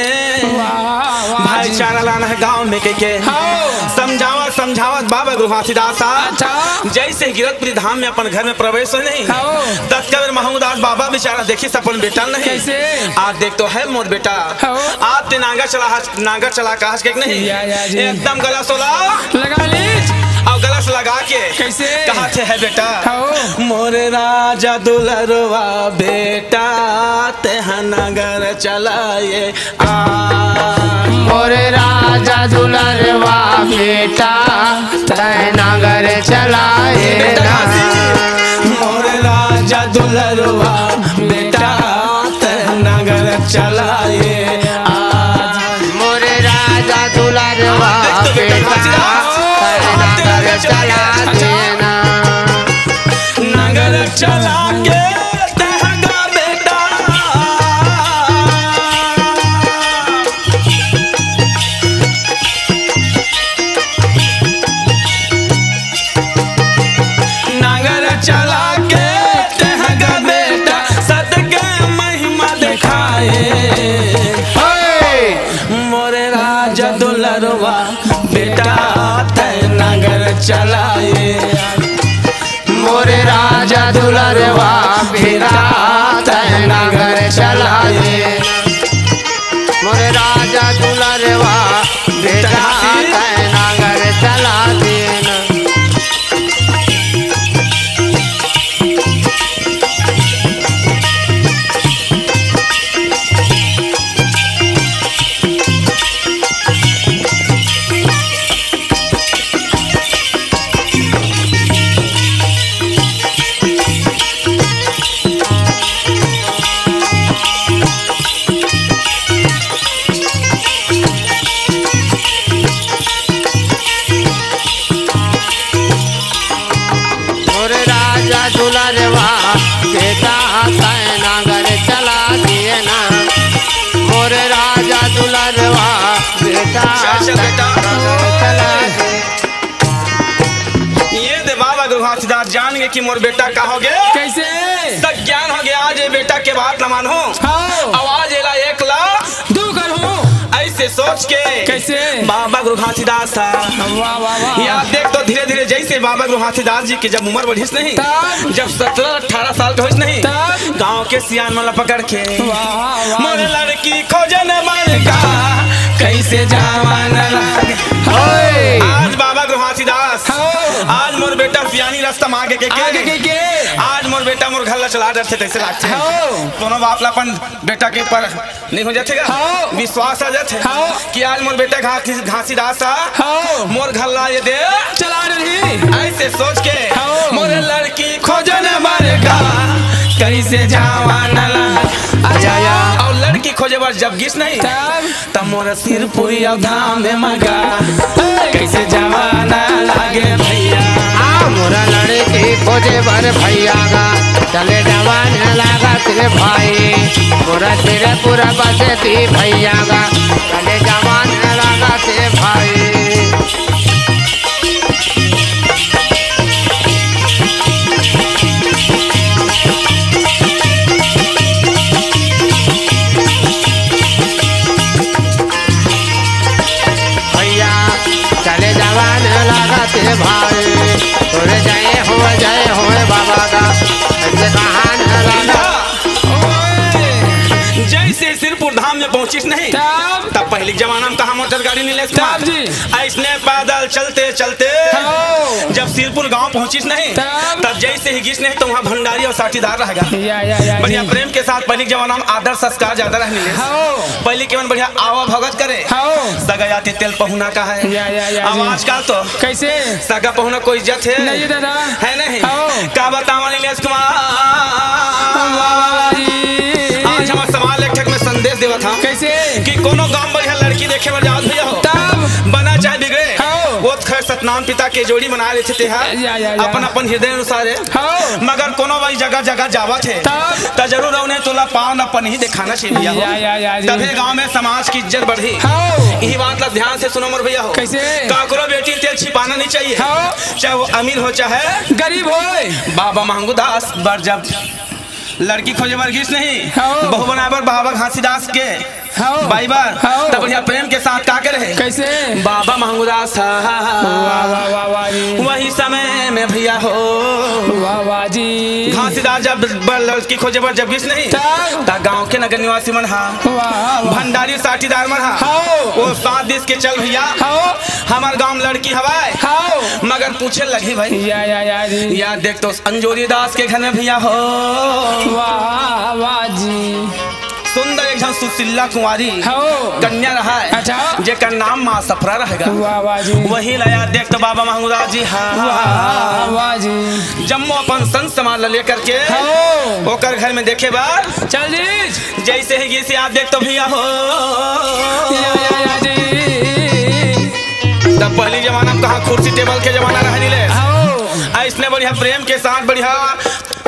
वाह, वाह जी। भाईचारा लाना हे गांव में के, के। हाँ। समझावत, समझावत बाबा गुरु घासीदास हा। अच्छा। जैसे गिरकपुरी धाम में अपन घर में प्रवेश होय नहीं। हाँ। तत्काल महूदास बाबा बेचारा देखिस अपन बेटा नहीं। कैसे? आज देख तो हे मोर बेटा। हाँ। आज ते नांगर चला, नांगर चला कहास के नहीं। या, या जी। एकदम गला सोला। लगा लीज। अउ गला से लगा के कैसे? कहाथे हे बेटा। हाँ। मोरे राजा दुलरवा बेटा, तेहा नांगर चलाए आ। मोरे राजा दुलरवा बेटा, तैं नांगर चलाए ना। मोरे राजा दुलरवा बेटा, तैं नांगर चलाए आ। मोरे राजा दुलरवा बेटा, तैं नांगर चला देना। नांगर चला के तेहगा बेटा। नांगर चला के तेहगा बेटा, सत के महिमा दिखाए। हे! मोरे राजा दुलरवा बेटा, तैं नांगर चलाए। मोरे राजा दुलरवा बेटा, तैं नांगर चलाए। मोरे राजा दुलरवा बेटा, तैं नांगर चला देना। मोरे राजा दुलरवा बेटा, तैं नांगर चला देना। मोरे राजा दुलरवा बेटा, चल, चल बेटा। तैं नांगर चला दे। ये दे बाबा गुरु घासीदास जान गे कि मोर बेटा का हो गे। कैसे? सज्ञान हो गे। आज ये बेटा के बात न मानो। हाँ। अउ आज एला एक ला दू करहूं। ऐसे सोच के कैसे? बाबा गुरु घासीदास हा। वाह, वाह, वाह। या देख तो धीरे-धीरे जैसे बाबा गुरु घासीदास जी के जब उमर बढ़िस नहीं, तब? जब सत्रह अठारह साल के होइस नहीं, तब? गांव के सियान मन ला पकड़ के, वाह, वाह। मोर लड़की खोजन मन का, कैसे जवान लागे। ओए। आज बाबा गुरु घासीदास, हाँ। आज मोर बेटा सियानी रास्ता म आगे के, के आगे नहीं? के, के? आज मोर बेटा मोर घर ला चला डरथे, तैसे लागथे। हाँ। कोनो बाप ला अपन बेटा के पर नहीं हो जाथे का? हाँ। विश्वास आ जाथे हाँ। कि आज मोर बेटा घासी, घासीदास हा, हाँ। मोर घर ला ये दे चला रही। ऐसे सोच के हाँ। मोर लड़की खोजन मर गा, कैसे जवान ला। अच्छा। अउ लड़की खोजे बर जब गिस नहीं, तब? त मोर सिरपुरी अउ धाम में मगा, कैसे जवान लागे भैया। आ मोर लड़की खोजे बर भैया गा, चले जवान लागत रे भाई, मोर सिरपुर बसती भैया गा, चले जवान लागत रे भाई। भैया, चले जवान लागत रे भाई। पहुंचिस नहीं। तब? तब पहिली के जमाना में कहाँ मोटर गाड़ी, नीलेश कुमार? तब जी। अइसने पैदल चलते चलते हाँ। जब सिरपुर गांव पहुंचिस नहीं, तब? तब जइसे ही गिस नहीं, त उहाँ भंडारी अउ साठीदार रहे गा। या, या, या, बढ़िया जी। प्रेम के साथ पहिली के जमाना में आदर संस्कार ज्यादा रहे, नीलेश। हाँ। पहिली के मन बढ़िया आवा भगत करे। हाँ। सगा आतिथ्य तेल पहुना कहे। या, या, या, अब जी। आजकल तो कइसे? सगा पहुना कोई इज्जत हे? नहीं दादा। हे नहीं? हाँ। का बतावंव नीलेश कुमार? वाह, वाह, वाह जी। आज हमर समाज एक ठक में संदेश देवत हे कइसे? कि कोनो गांव बढ़िया लड़की देखे बर जावत भैया हो, तब? बना चाहे बिगड़े, हाँ। वो तो खैर सतनाम पिता के जोड़ी बना लेथे तेहा, या, या, या। अपन अपन हृदय अनुसार हे। हाँ। मगर कोनो भाई जगह जगह जावत हे, तब? त जरूर ओने तोला पाँव न पनही देखाना चाहिए भैया हो। या, या, या जी। तभे गांव में समाज के इज्जत बढ़ही। हाँ। इही बात ला ध्यान से सुनो मोर भैया हो। कइसे? काकरो बेटी तेल छिपाना नहीं चाहिए। हाँ। चाहे वो अमीर हो चाहे गरीब होय। बाबा महंगू दास बर जब लड़की खोजे बर गिस नहीं, हाँ। बहू बनाए बर बाबा घासीदास के हाँ। बाई बर, हाँ। त बढ़िया प्रेम के साथ का करे? कइसे? बाबा महंगू दास हा। वाह, वाह, वाह, वाह जी। वही समय में भैया हो। वाह, वाह जी। घासीदास जब बर लड़की खोजे बर जब गिस नहीं, तब? त गांव के नगर निवासी मन हा। वाह, वाह। भंडारी साठीदार मन हा। हाँ। वो साथ दिस के चल भैया। हाँ। हमर गांव में लड़की हवय। हाँ। मगर पूछे लगही भाई। या, या, या जी। या देख तो अंजोरी दास के घर में भैया हो। वाह, वाह जी। सुंदर एक झन सुशीला कुंवारी हो। कन्या रहय, अच्छा। जेकर नाम माँ सफरा रहे गा। वाह, वाह जी। वही ला यार देख तो बाबा महंगू दास जी, हाँ। वाह, वाह जी। जम्मो अपन संग समाज ला लेकर के हो। ओकर घर में देखे बर चल जी। जइसे ही गिस यार देख तो भैया हो। या, या, या जी। तब पहिली जमाना में कहाँ कुर्सी टेबल के जमाना रहे नीलेश? हो। अइसने बढ़िया प्रेम के साथ बढ़िया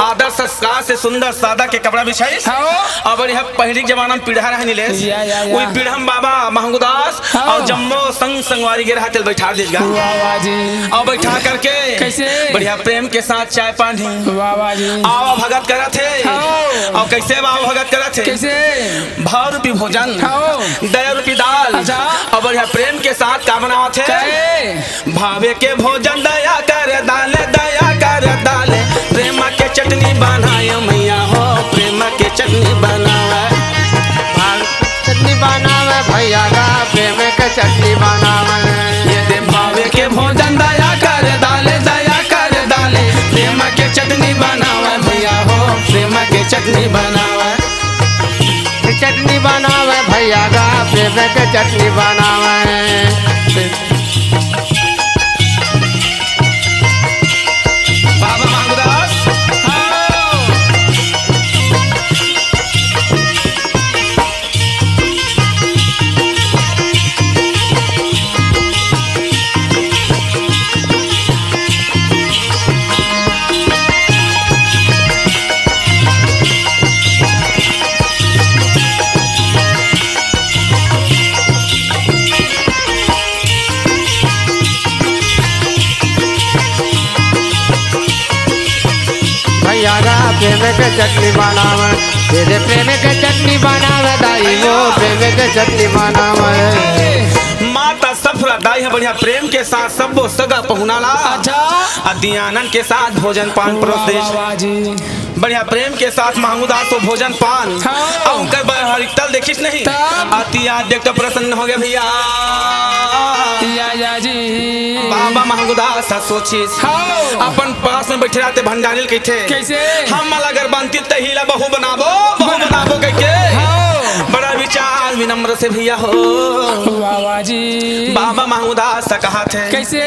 आदर संस्कार से सुंदर सादा के कपड़ा बिछाइस। हाँ। अउ बढ़िया पहिली के जमाना में पीढ़ा रहे नीलेश। या, या, या। वही पीढ़ा में बाबा महंगू दास हाँ। अउ जम्मो संग संगवारी गे रहा तेल बैठा दिस गा। वाह, वाह जी। अउ बैठा करके कइसे? बढ़िया प्रेम के साथ चाय पानी। वाह, वाह जी। आवा भगत करत हे। हाँ। अउ कइसे आवा भगत करत हे? कइसे? भाव रूपी भोजन, हाँ। दया रूपी दाल, अच्छा। अउ बढ़िया प्रेम के साथ का बनावत हे? काहे? भावे के भोजन दया कर दाल, दया कर दाल, प्रेम के चटनी बनाए मैया हो, प्रेम के चटनी बनावे। भावे के चटनी बनावे भैया गा, प्रेम के चटनी बनावे। ये दे भावे के भोजन दया कर दाल, दया कर दाल, प्रेम के चटनी बनावे भैया हो, प्रेम के चटनी बनावे। चटनी बनावे भैया गा, प्रेम के चटनी बनावे। बाबा मांगदास। हाँ। भैया गा प्रेम के चटनी बनावे, तेरे प्रेम के चटनी बनावे, दाई वो प्रेम के चटनी बनावे। माता सफरा दाई ह बढ़िया प्रेम के साथ सब्बो सगा पहुना ला अच्छा। अदियानन के साथ भोजन पान परोस वाह, देस। वाह, वाह जी। बढ़िया प्रेम के साथ महंगू दास तो भोजन पान हाँ। अउ उनकर बहरिकता ल देखिस नहीं। तब? अति आज देख तो प्रसन्न हो गया भैया। या, या जी। बाबा महंगू दास ह सोचिस। हाँ। अपन पास में बैठे रहते भंडारी ल कहिथे। कइसे? हम अगर बनती तही ला बहू बनाबो, बहू बनाबो कहिके। हाँ। बड़ा विचार विनम्र से भैया हो। वाह, वाह जी। बाबा महंगू दास ह कहाथे। कइसे?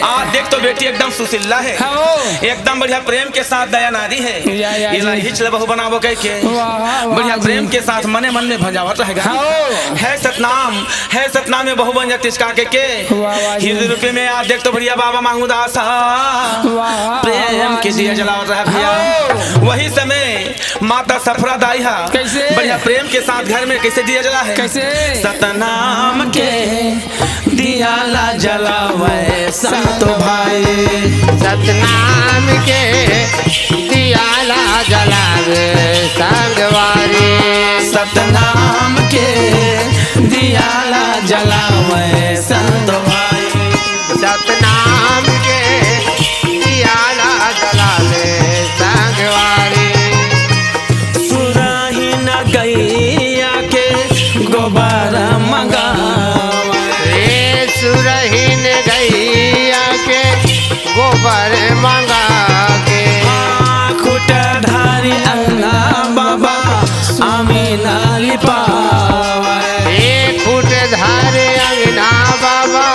आज देख तो बेटी एकदम सुशीला हे। हाँ। एकदम बढ़िया प्रेम के साथ दया नारी हे। या, या एला जी। हिच ल बहू बनाबो कहिके। वाह, वाह बढ़िया जी। प्रेम के साथ मने मन में भंजावत रहे गा। हाँ। हे सतनाम, हे सतनाम में बहू बन जातिस का कहिके। वाह, वाह जी। हिंदू रूपी में आज देख तो बढ़िया बाबा महंगू दास ह। वाह, प्रेम वाह के जी। दिया जलावत रहे भैया। हाँ। वही समय माता सफरा दाई ह कइसे? बढ़िया प्रेम के साथ घर में कइसे दिया जला हे? कइसे? सतनाम के दिया ला जलावे संत भाई। सतनाम के दिया ला जलावे संगवारी। सतनाम के दिया ला जलावे संत भाई। सतनाम के दिया ला जलावे संगवारी। सुरही न गैया के गोबर गोबर मंगा के। हाँ, खुटधारी अंगना बाबा आमीन लिपावय। ए खुटधारी अंगना बाबा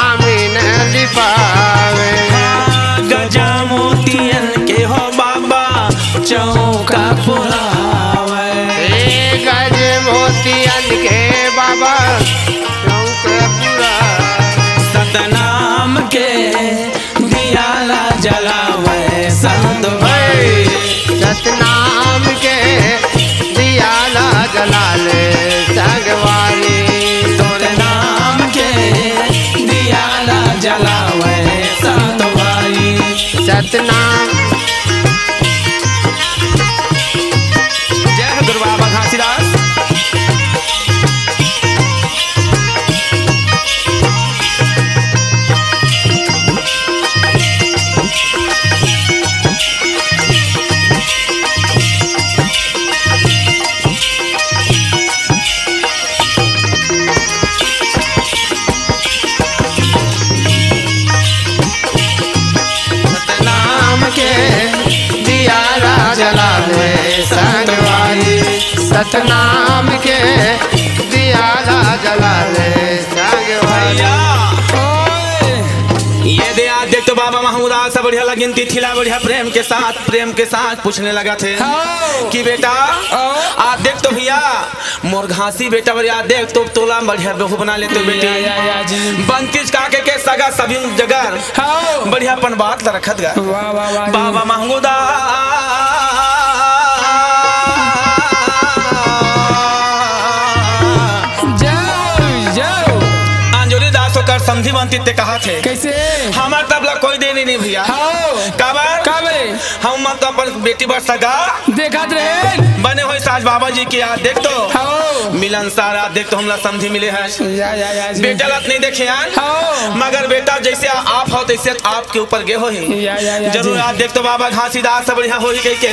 आमीन लिपावय। हाँ, गज मोतियन के हो बाबा चौका पुरावय। ए गज मोतियन के बाबा चौका पुरावय। सतनाम के दिया ला जलावय संत भाई। सतनाम के दिया ला जला ले संगवारी। तोरे नाम के दिया ला जलावय संत भाई। सतनाम। जय हो गुरु बाबा घासीदास। सतनाम के दिया ला जला ले संगवारी। सतनाम के दिया ला जला ले संगवारी। भैया, ओए। ये दे आज देख तो बाबा महमूद आज से बढ़िया लगिन तिथि ला बढ़िया प्रेम के साथ, प्रेम के साथ पूछने लगा थे हाँ। कि बेटा हाँ। आज देख तो भैया मोर घासी बेटा बर याद देख तो तोला बढ़िया बहू बना लेते बेटी। या, या, या जी। बंतिज काके के सगा सबिन जगर हाँ। बढ़िया अपन बात ला रखत गा। वाह, वाह, वाह जी। बाबा महंगू दास। जाओ, जाओ। अंजोरी दास ओकर समधी बनती ते कहा थे। कैसे? हमर तबला कोई देनी नहीं भैया। हाँ। काबर? काबर? हम तो अपन बेटी बर सगा देखत रहे। बने होय साज बाबा जी के याद देख तो। हाँ। मिलनसार याद देख तो हमला समधी मिले है। या, या, या, जी। बेटा ला नहीं देखे यार। हाँ। मगर बेटा जैसे आप हो तैसे आपके ऊपर गे होही। या, या, या, जरूर जी। याद देख तो बाबा घासीदास से बढ़िया होही कह के।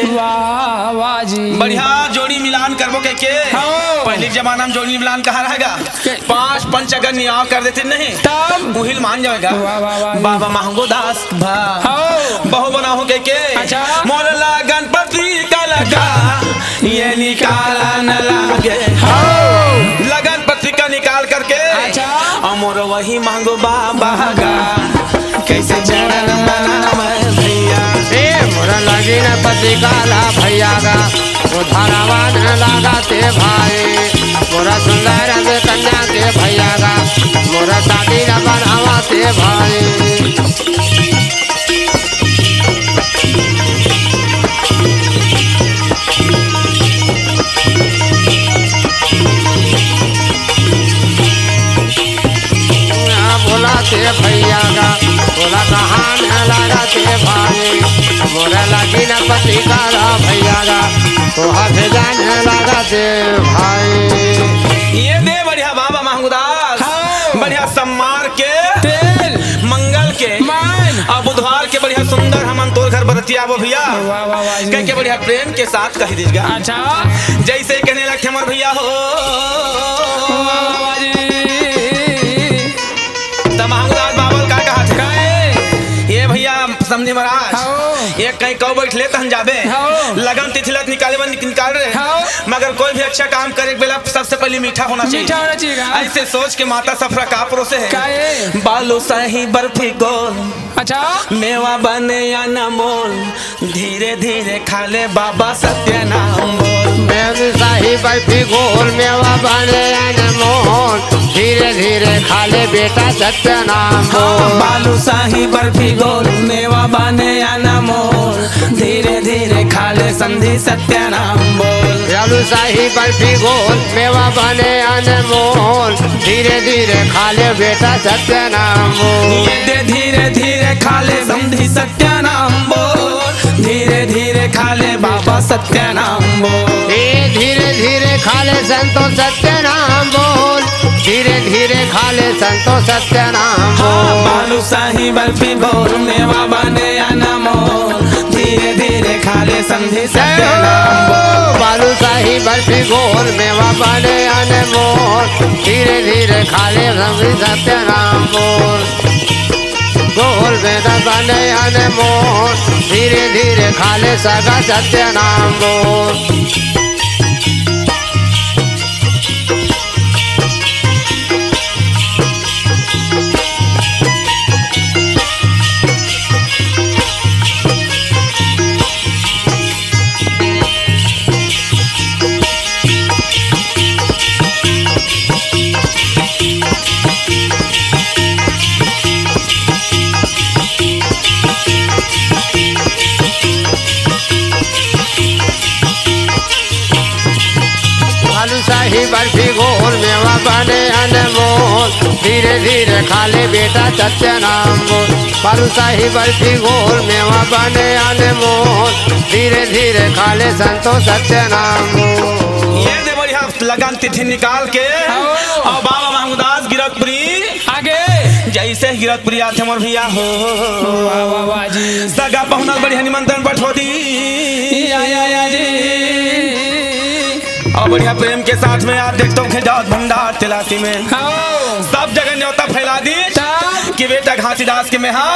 वाह, वाह जी। बढ़िया जोड़ी मिलान करबो कह के। हाँ। पहले के जमाना में जोड़ी मिलान कहाँ रहेगा? के- पाँच पंच अगर नियाव कर देते नहीं, तब? उहिल मान जाएगा। वाह, वाह, वाह, वाह। बाबा महंगो दास भा। हाँ। बहू बनाहूँ कह के। अच्छा। मोर लगन पत्रिका लगा, ये निकाला न लागे। हाँ। लगन पत्रिका निकाल करके। अच्छा। और मोर वही मांगो बाबा गा, कैसे चरण बनावे भैया। ए, मोर लगन पत्रिका ला भैया गा। ओ धनवान लागते भाई, मोरा सुंदर में कन्या के भैया गा, मोरा शादी न बनावते भाई। बोला ते भैया गा, बोला कहाँ न लगा ते भाई, मोरा लागी न पति काला भैया गा, तोहा भेजा न लगा ते भाई। ये दे बढ़िया बाबा महंगुदास, हाँ। बढ़िया सम्मार के, तेल। मंगल के, मान। अब बुधवार के बढ़िया सुंदर हमन तोर घर बरतिया आबो भैया। वाह, वाह, वाह जी। कह के बढ़िया प्रेम के साथ कह दीजिएगा। अच्छा। जैसे कहने लगथे मोर भैया हो। वाह, वाह जी। त महंगुदास बाबल का कहा थे? काहे? ये भैया समधी महाराज, हाँ। ये कहीं कौ बैठ ले तहन जाबे। हाँ। लगन तिथि लत निकाले बर निक-, निकाल रहे। हाँ। मगर कोई भी अच्छा काम करे के बेला सबसे पहले मीठा होना चाहिए। मीठा होना चाहिए, हाँ। ऐसे सोच के माता सफरा का परोसे है। काहे? बालूशाही बर्फी गोल। अच्छा। मेवा बने अनमोल। धीरे धीरे खा ले बाबा सत्य नाम बोल। बालूशाही बर्फी गोल मेवा बने अनमोल। धीरे धीरे खा ले बेटा सत्य नाम बोल। हाँ, बालूशाही बर्फी गोल मेवा बने अनमोल। धीरे धीरे खा ले समधी सत्य नाम बोल। बालूशाही बर्फी गोल मेवा बने अनमोल। धीरे धीरे खा ले बेटा सत्य नाम बोल। ये दे धीरे धीरे खा ले समधी सत्य नाम बोल। धीरे धीरे खा ले बाबा सत्य नाम बोल। ए धीरे धीरे खा ले संतो सत्य नाम बोल। धीरे धीरे खा ले संतो सत्य नाम हाँ, बोल। बालूशाही बर्फी गोल मेवा बने अनमोल। धीरे धीरे खा ले समधी सत्य नाम बोल। बालूशाही बर्फी गोल मेवा बने अनमोल। धीरे धीरे खा ले समधी सत्य नाम बोल। गोल में दबने अनमोल, धीरे धीरे खा ले सगा सत्य नाम बोल। बालूशाही बर्फी गोल मेवा बने अनमोल, धीरे धीरे खा ले बेटा सत्य नाम बोल। बालूशाही बर्फी गोल मेवा बने अनमोल, धीरे धीरे खा ले संतोष सत्य नाम बोल। ये दे बढ़िया लगन तिथि निकाल के। हाँ। अउ बाबा महंगदास गिरकपुरी आगे। जैसे गिरकपुरी आथे मोर भैया हो। वाह, वाह, वाह जी। सगा पहुना बढ़िया निमंत्रण पठो दी। या, या, या जी। अउ बढ़िया प्रेम के साथ में आप देखत हो खेजावत भंडार तलासी में। हाँ। सब जगह न्योता फैला दी तब। कि बेटा घासीदास के मेहा।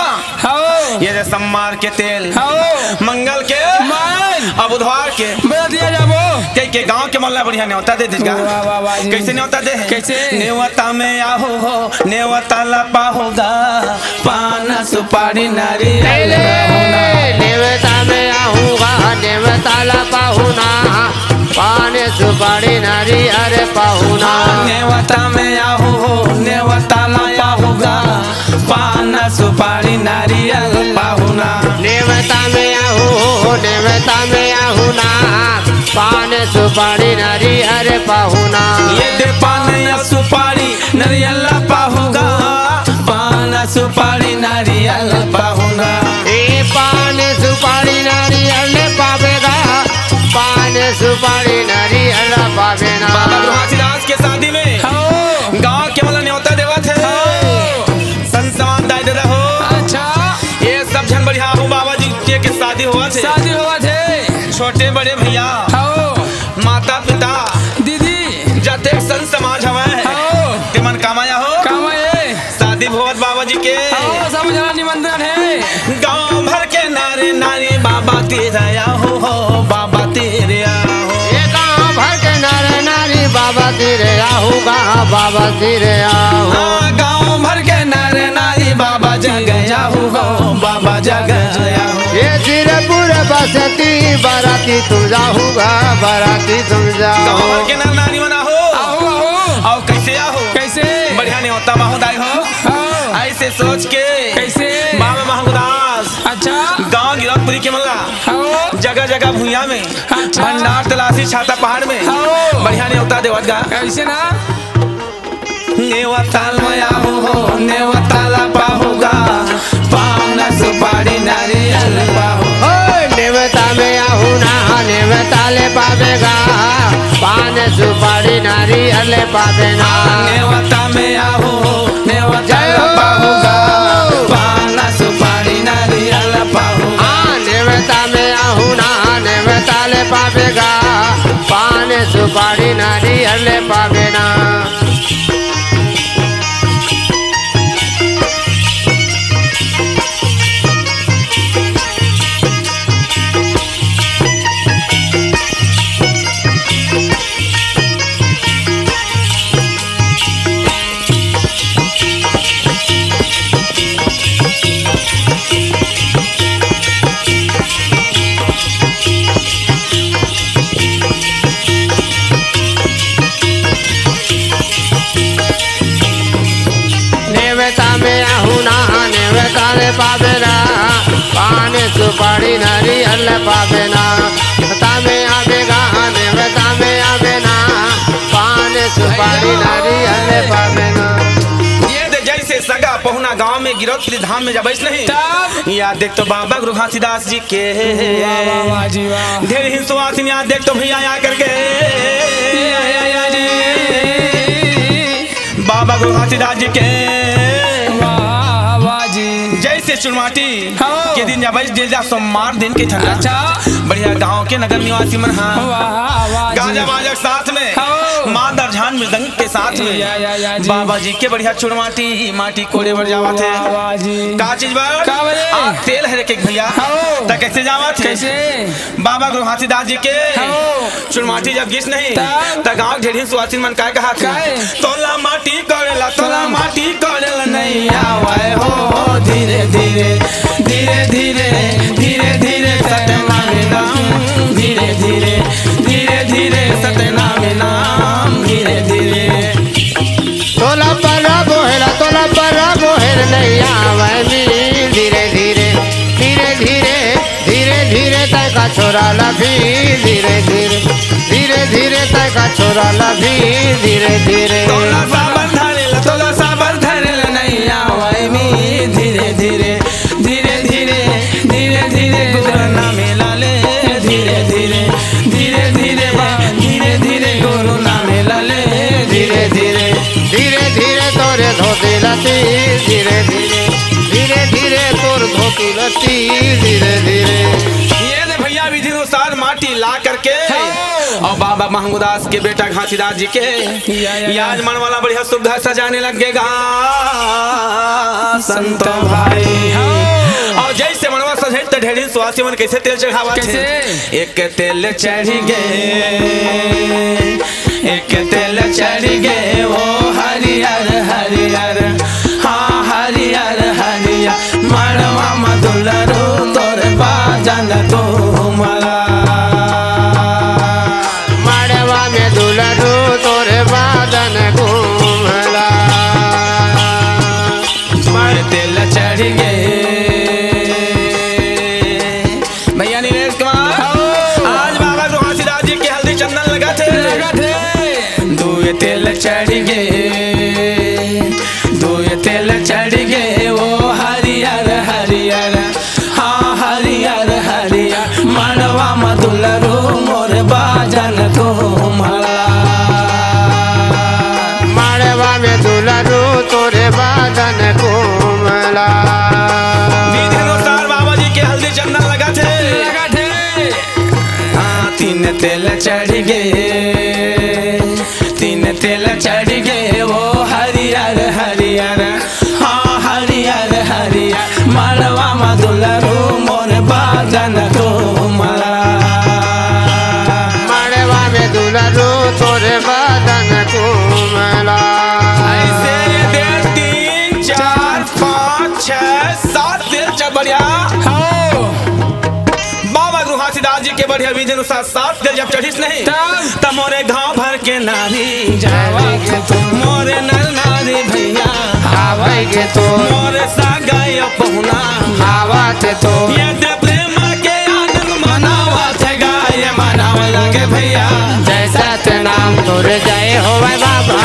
हाँ। ये रे सम्मार के तेल। हाँ। मंगल के। मान। अब बुधवार के। बता दिया जाबो। कई के गांव के मन ला बढ़िया न्योता दे देगा। वाह, वाह, वाह जी। कैसे न्योता दे है? कैसे? नेवता में आहू हो, नेवता ला पाहू गा, पान सुपारी नारियल ले ले। पाहू ना। नेवता में आहू गा, नेवता ला पाहू ना, पान सुपारी नारियल पाहू ना। नेवता में आहू हो, नेवता ला पाहू गा, पान सुपारी नारियल पाहू ना। नेवता में आहू हो, नेवता में आहू ना, पान सुपारी नारियल पाहू ना। ये दे पान या सुपारी नारियल पाहू गा, पान सुपारी नारियल पाहू ना। ए पान सुपारी नारियल पाबे गा, पान सुपारी नारियल पाबे ना। बाबा घासीदास के शादी में हाँ। गांव के मन ला न्योता देवत है। हाँ। संत समाज दाई ददा हो। अच्छा। ये सब झन बढ़िया हो, बाबा जी के, के शादी होवत है। शादी होवत है। छोटे बड़े भैया, हाँ। माता पिता, दीदी, जतेक संत समाज हवय, हाँ। तेमन कामा आहो। कामा ए। शादी होवत बाबा जी के। हाँ, सब झन ला निमंत्रण है। गांव भर के नारे नारी बाबा तीर आहो हो, बाबा तीर आहो। ये गांव भर के नारे नारी बाबा तीर आहो गा, बाबा तीर आहो। हाँ, गांव भर के नारे नारी बाबा जग आहो हो, बाबा जग आहो। ये सिरपुर बसती बराती तुम जाहू गा, बराती तुम जाओ। गांव भर के नारे नारी मन आहो। आहो, आहो। अउ कैसे आहो? कैसे? बढ़िया न्योता पाहू दाई हो। हाँ। ऐसे सोच के कैसे? बाबा महंगदास। अच्छा। गांव गिरौदपुरी के मन ला। हाँ। जगह जगह भुइयां में। अच्छा। भंडार तलासी छाता पहाड़ में। हाँ। बढ़िया न्योता देवत गा। कैसे ना? नेवता में आहू हो, नेवता ला पाहू गा, पान सुपारी नारियल पाहू। ओ, नेवता में आहू ना, नेवता ले पाबे गा, पान सुपारी नारियल पाबे ना। नेवता में आहू हो, नेवता जय ला हो। पाहू गा, पान सुपारी नारियल पाहू। हाँ, नेवता में आहू ना, नेवता ले पाबे गा, पान सुपारी नारियल पाबे ना। नेवता में आहू ना, नेवता ले पाबे ना, पान सुपारी नारियल पाबे ना। नेवता में आबे गा, नेवता में आबे ना, पान सुपारी नारियल पाबे ना। ये दे जैसे सगा पहुना गांव में गिरौदपुरी धाम में जबैस नहीं। तब? याद देख तो बाबा गुरु घासीदास जी के। वाह, वाह, वाह जी, वाह। ढेर ही सुवासिन याद देख तो भैया या करके। या, या, या जी। बाबा गुरु घासीदास जी के। वाह, वाह जी। जैसे चुनवाटी। हाँ। के दिन जाबे, जेल जा सोमवार दिन के ठंडा। अच्छा। बढ़िया गांव के नगर निवासी मन हा। वाह, वाह जी। गाजा बाजा के साथ में, हाँ। मांदर झान मृदंग के साथ में। या, या, या जी। बाबा जी के बढ़िया चुनमाटी माटी कोड़े बर जावत हे। वाह, वाह जी। का चीज बर? का बरे? आ, तेल हरे के भैया। हाँ। त कैसे जावत हे? कैसे? बाबा गुरु घासीदास जी के हाँ। चुनमाटी जब गिस नहीं, तब? त गांव ढेढ़ी सुवासिन मन काय कहाथे? काय? तोला माटी कोड़ेला, तोला माटी कोड़ेला नहीं आवय हो। धीरे धीरे, धीरे धीरे, धीरे धीरे सतनाम नाम। धीरे धीरे, धीरे धीरे सतनाम नाम। धीरे धीरे। तोला पर्रा बोहेला, तोला पर्रा बोहेल नहीं आवय मील। धीरे धीरे, धीरे धीरे, धीरे धीरे तैं का छोरा ला फिर। धीरे धीरे, धीरे धीरे तैं का छोरा ला फिर। धीरे धीरे। तोला साबर धरेला, तोला साबर धरेला नहीं आवय मील। धीरे धीरे, धीरे धीरे, धीरे धीरे गुरु नामे लाले। धीरे धीरे, धीरे धीरे बा, धीरे धीरे गुरु नामे लाले। धीरे धीरे, धीरे धीरे तोरे धोती लती। धीरे धीरे, धीरे धीरे तोर धोती लती। धीरे धीरे। ये दे भैया विधि अनुसार माटी ला करके हाँ। अउ बाबा महंगूदास के बेटा घासीदास जी के या, या, या। आज मन वाला बढ़िया सुग्घर सजाने लग गे गा संतो भाई। हाँ। अउ जैसे मनवा सजे त ढेढ़ी सुवासी मन कैसे तेल चढ़ावत हे? कैसे? एक तेल चढ़ गे, एक तेल चढ़ गे ओ हरियर हरियर, हाँ हरियर हरियर, मड़वा म दुलरू तोर बाजन घूमला। मड़वा में दुलरू तोर बाजन घूमला। मार तेल चढ़ गे। भैया नीलेश कुमार, हाँ। आज बाबा गुरु घासीदास जी के हल्दी चंदन लगत हे। लगत हे। दुए तेल चढ़ गे, दुए तेल चढ़ गे, ओ हरियर हरियर, हाँ हरियर हरियर, मड़वा म दुलरू मोर बाजन घूमला। मड़वा में दुलरू तोरे बाजन घूमला। विधि अनुसार बाबा जी के हल्दी चंदन लगत हे। लगत हे। हाँ, तीन तेल चढ़ गे, तीन तेल चढ़ गे, ओ हरियर हरियर, हाँ हरियर हरियर, मड़वा म दुलरू मोर बाजन घूमला। मड़वा में दुलरू तोर बाजन घूमला। ऐसे ये दे तीन, चार, पाँच, छह, सात तेल चढ़ बढ़िया। हाँ। बाबा गुरु घासीदास जी के बढ़िया विधि अनुसार सात तेल जब चढ़िस नहीं, तब? त मोरे गांव भर के नारी जावत हे तो, मोरे नर नारी भैया आवय गे तो, मोरे सागा यो पहुना आवत हे तो, ये दे प्रेम के आनंद मनावत हे गा, ये मनावय लागे भैया। जय सतनाम तोरे जय होवय बाबा,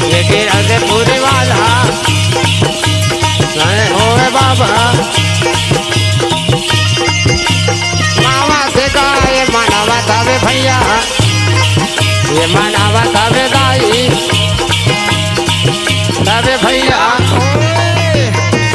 ये गिरधपुरी वाला जय होवय बाबा। मावा से गाय मनावत हवे भैया, ये मनावत हवे दाई, तबे भैया।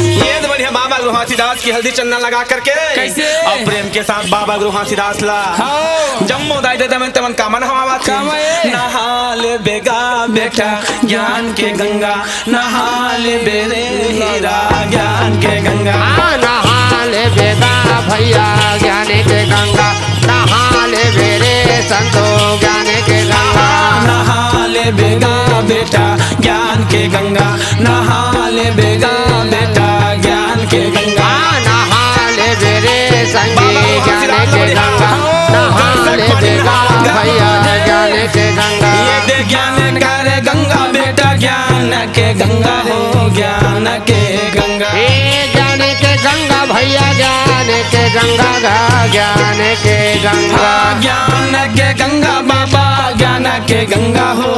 ये तो बढ़िया बाबा गुरु घासीदास की हल्दी चंदन लगा करके कैसे? अउ प्रेम के साथ बाबा गुरु घासीदास ला हाँ। जम्मो दाई ददा मन तमन का मन हमावत हे। का मन? नहा ले बेगा बेटा ज्ञान के गंगा, नहा ले बेरे हीरा ज्ञान के गंगा। हाँ, नहा ले बेगा भैया ज्ञान के गंगा, नहा ले बेरे संतो ज्ञान के गंगा। नहा ले बेगा बेटा ज्ञान के गंगा, नहा ले बेगा बेटा ज्ञान के गंगा। हाँ, नहा ले बेरे संगी ज्ञान के गंगा, नहा ले बेगा भैया ज्ञान के गंगा। ये दे ज्ञान कर गंगा बेटा ज्ञान के गंगा हो ज्ञान के गंगा। हे ज्ञान के गंगा भैया ज्ञान के गंगा गा ज्ञान के गंगा। हाँ, ज्ञान के गंगा बाबा ज्ञान के गंगा हो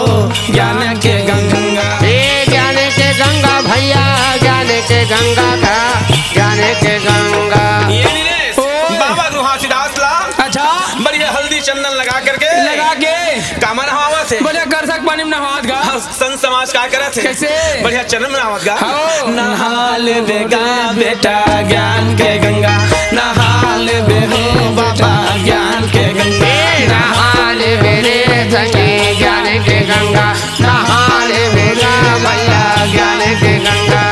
ज्ञान के गंगा। हे ज्ञान के गंगा भैया ज्ञान के गंगा गा ज्ञान के गंगा। ये नीलेश, बाबा गुरु घासीदास दास ला अच्छा। बढ़िया हल्दी चंदन लगा करके लगा के कामा नहावत हे। बढ़िया करसक पानी में नहावत गा। हाँ, संत समाज का करत हे? कैसे? बढ़िया चंदन नहावत गा। हाँ। नहा ले बेगा बेटा ज्ञान के गंगा, नहा ले बे हो बाबा ज्ञान के गंगा। ए, नहा ले बे रे संगी ज्ञान के गंगा, नहा ले बे रे भैया ज्ञान के गंगा।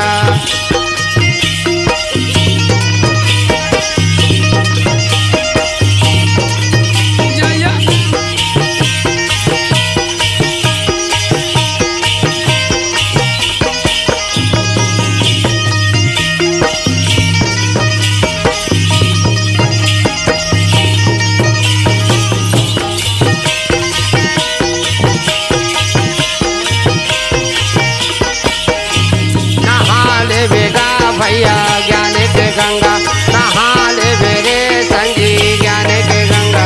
नहा ले बेगा भैया ज्ञान के गंगा, नहा ले बेरे संगी ज्ञान के गंगा।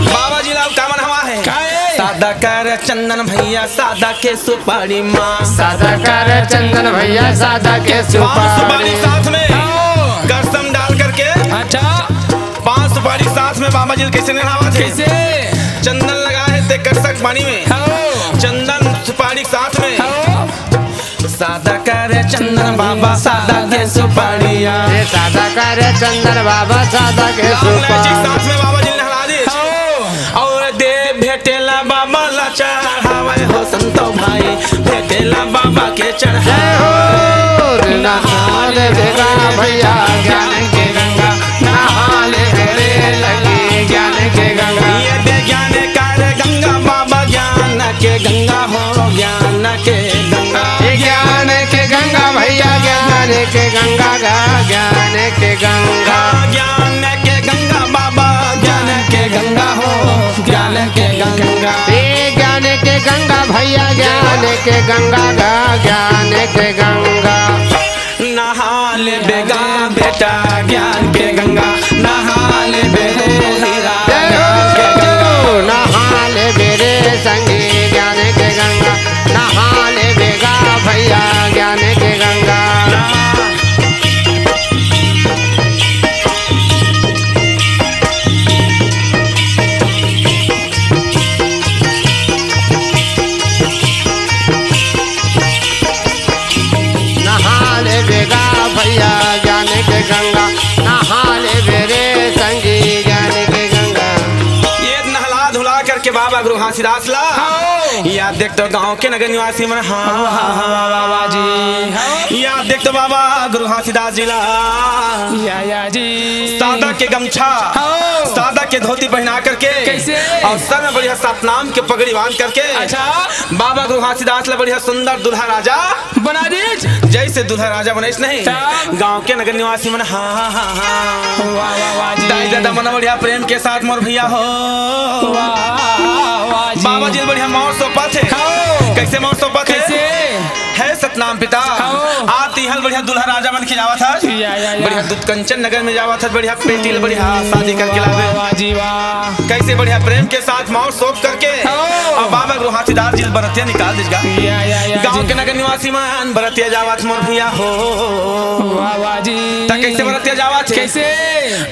बाबा जी लाल कामन हवा है। काहे? सादा कर चंदन भैया, सादा के सुपारी माँ। सादा कर चंदन भैया, सादा के पाँच सुपारी। सुपारी साथ में हाँ। करसम डाल करके अच्छा। पाँच सुपारी साथ में बाबा जी कैसे नहावत हे? कैसे? चंदन लगा है ते करसक पानी में। हाँ। चंदन सुपारी साथ में। हाँ। सादा करे चंदन बाबा, सादा के सुपारिया। ए सादा करे चंदन बाबा, सादा के लौंग इलायची सुपारी। साथ में बाबा जी नहला दे। हाँ। और दे भेटेला बाबा ला चढ़ावे हो संतो भाई, भेटेला बाबा के चढ़ावे। जय हो रे नहा ले बेगा भैया ज्ञान के गंगा, नहा ले रे लगी ज्ञान के गंगा। ये दे ज्ञान कर गंगा बाबा, ज्ञान के गंगा हो, ज्ञान के गंगा। ए ज्ञान के गंगा भैया, ज्ञान के गंगा गा, ज्ञान के गंगा। हाँ, ज्ञान के गंगा बाबा, ज्ञान के गंगा हो, ज्ञान के गंगा। ए ज्ञान के गंगा भैया, ज्ञान के गंगा गा, ज्ञान के गंगा। नहा ले बेगा बेटा ज्ञान के गंगा, नहा ले बे हो हीरा जय ज्ञान के गंगा। हो, नहा ले बेरे संगी ज्ञान के गंगा, नहा ले बेगा भैया ज्ञान के गंगा। नहा ले बेगा भैया ज्ञान के गंगा, नहा ले बेरे संगी ज्ञान के गंगा। ये नहला धुला करके बाबा गुरु घासीदास ला हाँ। याद देख तो गांव के नगर निवासी मन हाँ, हाँ, हाँ, हाँ, हाँ, हाँ, जी, हाँ। याद देख तो बाबा गुरु घासीदास जी ला या, या, जी। सादा के गमछा, हाँ। सादा के धोती पहना करके कैसे? और सर में बढ़िया सतनाम के पगड़ी बांध करके अच्छा। बाबा गुरु घासीदास ला बढ़िया सुंदर दूल्हा राजा बना दीज। जैसे दूल्हा राजा बने नहीं तब? गांव के नगर निवासी मन हाँ, हाँ, हाँ, हाँ। वाह, वाह, वाह जी। दाई दादा मन बढ़िया प्रेम के साथ मोर भैया हो। वाह, वाह जी। बाबा जी बढ़िया मौर सौंपत हे। हाँ। कैसे मौर सौंपत हे? कैसे? हे सतनाम पिता। हाँ। आ तिहल बढ़िया दूल्हा राजा मन खिलावत हस। या, या, या। बढ़िया दूध कंचन नगर में जावत हस, बढ़िया पेटी ल बढ़िया शादी करके वाह, लावे। वाह, वाह जी, वाह। कैसे बढ़िया प्रेम के साथ मौर सौंप करके हाँ। अब बाबा गुरु घासीदास जी बरतिया निकाल दीजगा। या, या, या, गाँव जी। के नगर निवासी मन बरतिया जावत मोर भैया हो। वाह, वाह जी। त कैसे बरतिया जावत हे? कैसे?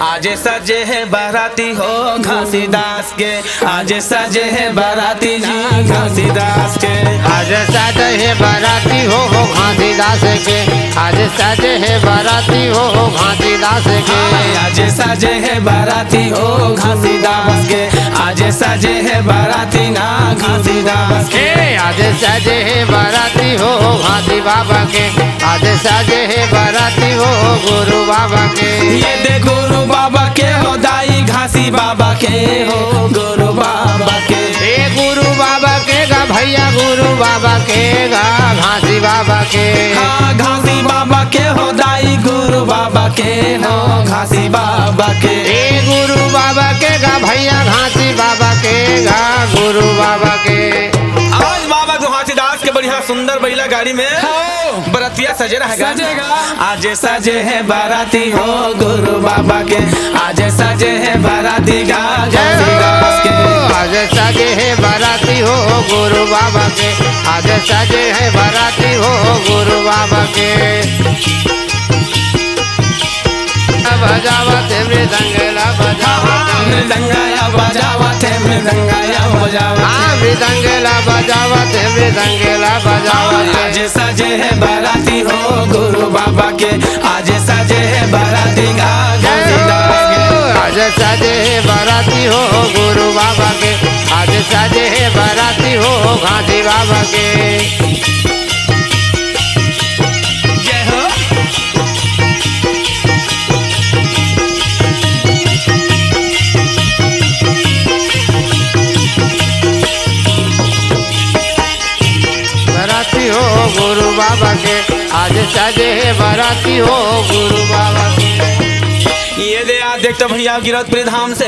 आजे सजे हे बराती हो घासीदास के, आजे सजे हे बराती ना घासीदास के। आजे सजे हे बराती हो, हो घासीदास के, आजे सजे हे बराती हो, हो घासीदास के। हाँ, आजे सजे हे बराती हो घासीदास के, आजे सजे हे बराती ना घासीदास के। ए, आजे सजे हे बराती हो, हो घासी बाबा के, आजे सजे हे बराती हो, हो गुरु बाबा के। ये दे गुरु बाबा के हो दाई घासी बाबा के हो गुरु बाबा के। ए गुरु बाबा के गा भैया, गुरु बाबा के गा, घासी बाबा के। हाँ, घासी बाबा के हो दाई गुरु बाबा के हो घासी बाबा के। ए गुरु बाबा के गा भैया, घासी बाबा के गा, गुरु बाबा के। आज बाबा गुरु घासीदास के बढ़िया सुंदर बैला गाड़ी में हाँ। बरतिया सजे रहेगा। सजेगा। आज सजे हे बराती हो गुरु बाबा के, आज सजे हे बराती गा जय हो। घासीदास के। आज सजे हे बराती हो गुरु बाबा के, आज सजे हे बराती हो गुरु बाबा के। बजावत हे मृदंग ला बजावत हे। मृदंग ला बजावत हे, मृदंग ला बजावत हे। हाँ, मृदंग ला बजावत हे, मृदंग ला बजावत हे। आज सजे हे बराती हो गुरु बाबा के, आज सजे हे बराती गा जय हो। आज सजे हे बराती हो गुरु बाबा के, आज सजे हे बराती हो घासी बाबा के। जय हो। बराती हो गुरु बाबा के, आज सजे हे बराती हो गुरु बाबा के। ये दे आज देख तो भैया गिरौदपुरी धाम से।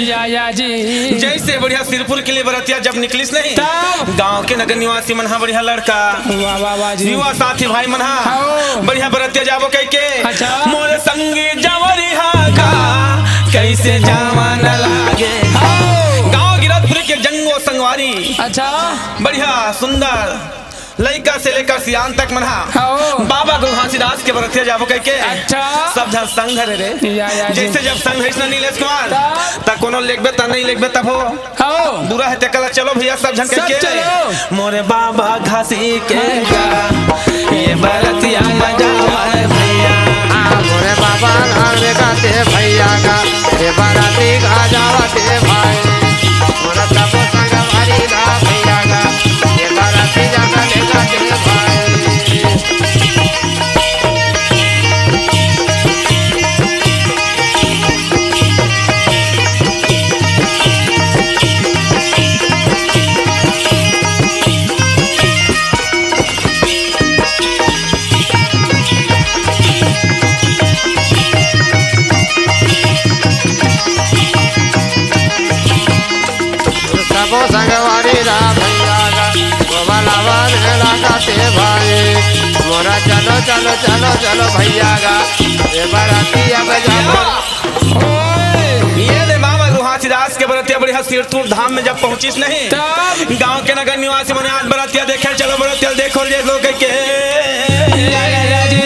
या, या जी। जैसे बढ़िया सिरपुर के लिए बरतिया जब निकलिस नहीं, तब? गांव के नगर निवासी मन हा बढ़िया लड़का, वाह, वाह, वाह जी। युवा साथी भाई मन हा, हाँ। बढ़िया बरतिया जाबो कह के। अच्छा। मोर संगी जवरी हा का, कैसे जावा न लागे। हाँ। गांव गिरौदपुरी के जंगो संगवारी। अच्छा। बढ़िया सुंदर लइका से लेकर सियान तक मन हा, हाँ। बाबा गुरु घासीदास के बरतिया जाबो कह के। अच्छा। सब झन संग धरे रे। या, या जी। जैसे जब संग धरिस ना नीलेश कुमार, तब? त कोनो लेगबे त नहीं लेगबे तब हो। हाँ। बुरा हे तेकर ला चलो भैया सब झन कह सब के। चलो। मोरे बाबा घासी के गा, ये बरतिया मजा आवे भैया। हाँ, मोरे बाबा धाम रे गाते भैया गा, ये बराती गा जावत हे भाई। मोर तपो संग भारी ला भैया गा, ये बराती जाता ले गाते भाई। सबो संगवारी ला भैया गा, गोबलावा मेला गाते भाई। मोरा चलो, चलो, चलो, चलो भैया गा, ये बराती अब जाबो। ओए, ये दे बाबा गुरु घासीदास के बरतिया बढ़िया सिरपुर धाम में जब पहुंचिस नहीं, तब? गांव के नगर निवासी मने आज बरतिया देखे, चलो बरतिया देखो रे लोग के। या, या, या जी।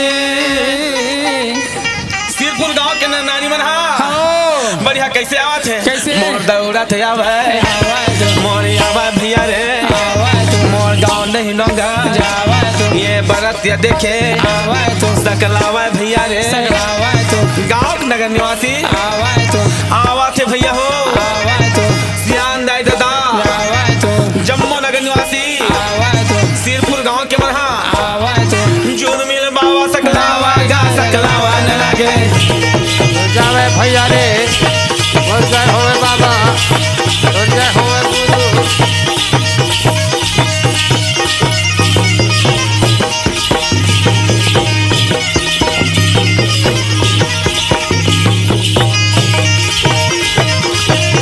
सिरपुर गांव के न-, नारी मन हा। हाँ। बढ़िया कैसे आवत हे? कैसे? मोर दौड़त हे आवे। आवे तो। मोर आवे भैया रे। आवे तो। मोर गांव नहीं नोंगा। जावे तो। ये बरतिया देखे। आवे तो। सकलावे भैया रे। सकलावे तो। गांव के नगर निवासी। आवे तो। आवत हे भैया हो। आवे तो। सियान दाई ददा। आवे तो। जम्मो नगर निवासी। आवे तो। सिरपुर गांव के मन हा। आवा तो। जुर्मिल बाबा सकलावा गा सकलावा न लागे। जावे भैया रे, बोल जय होवे बाबा, बोल जय होवे गुरु।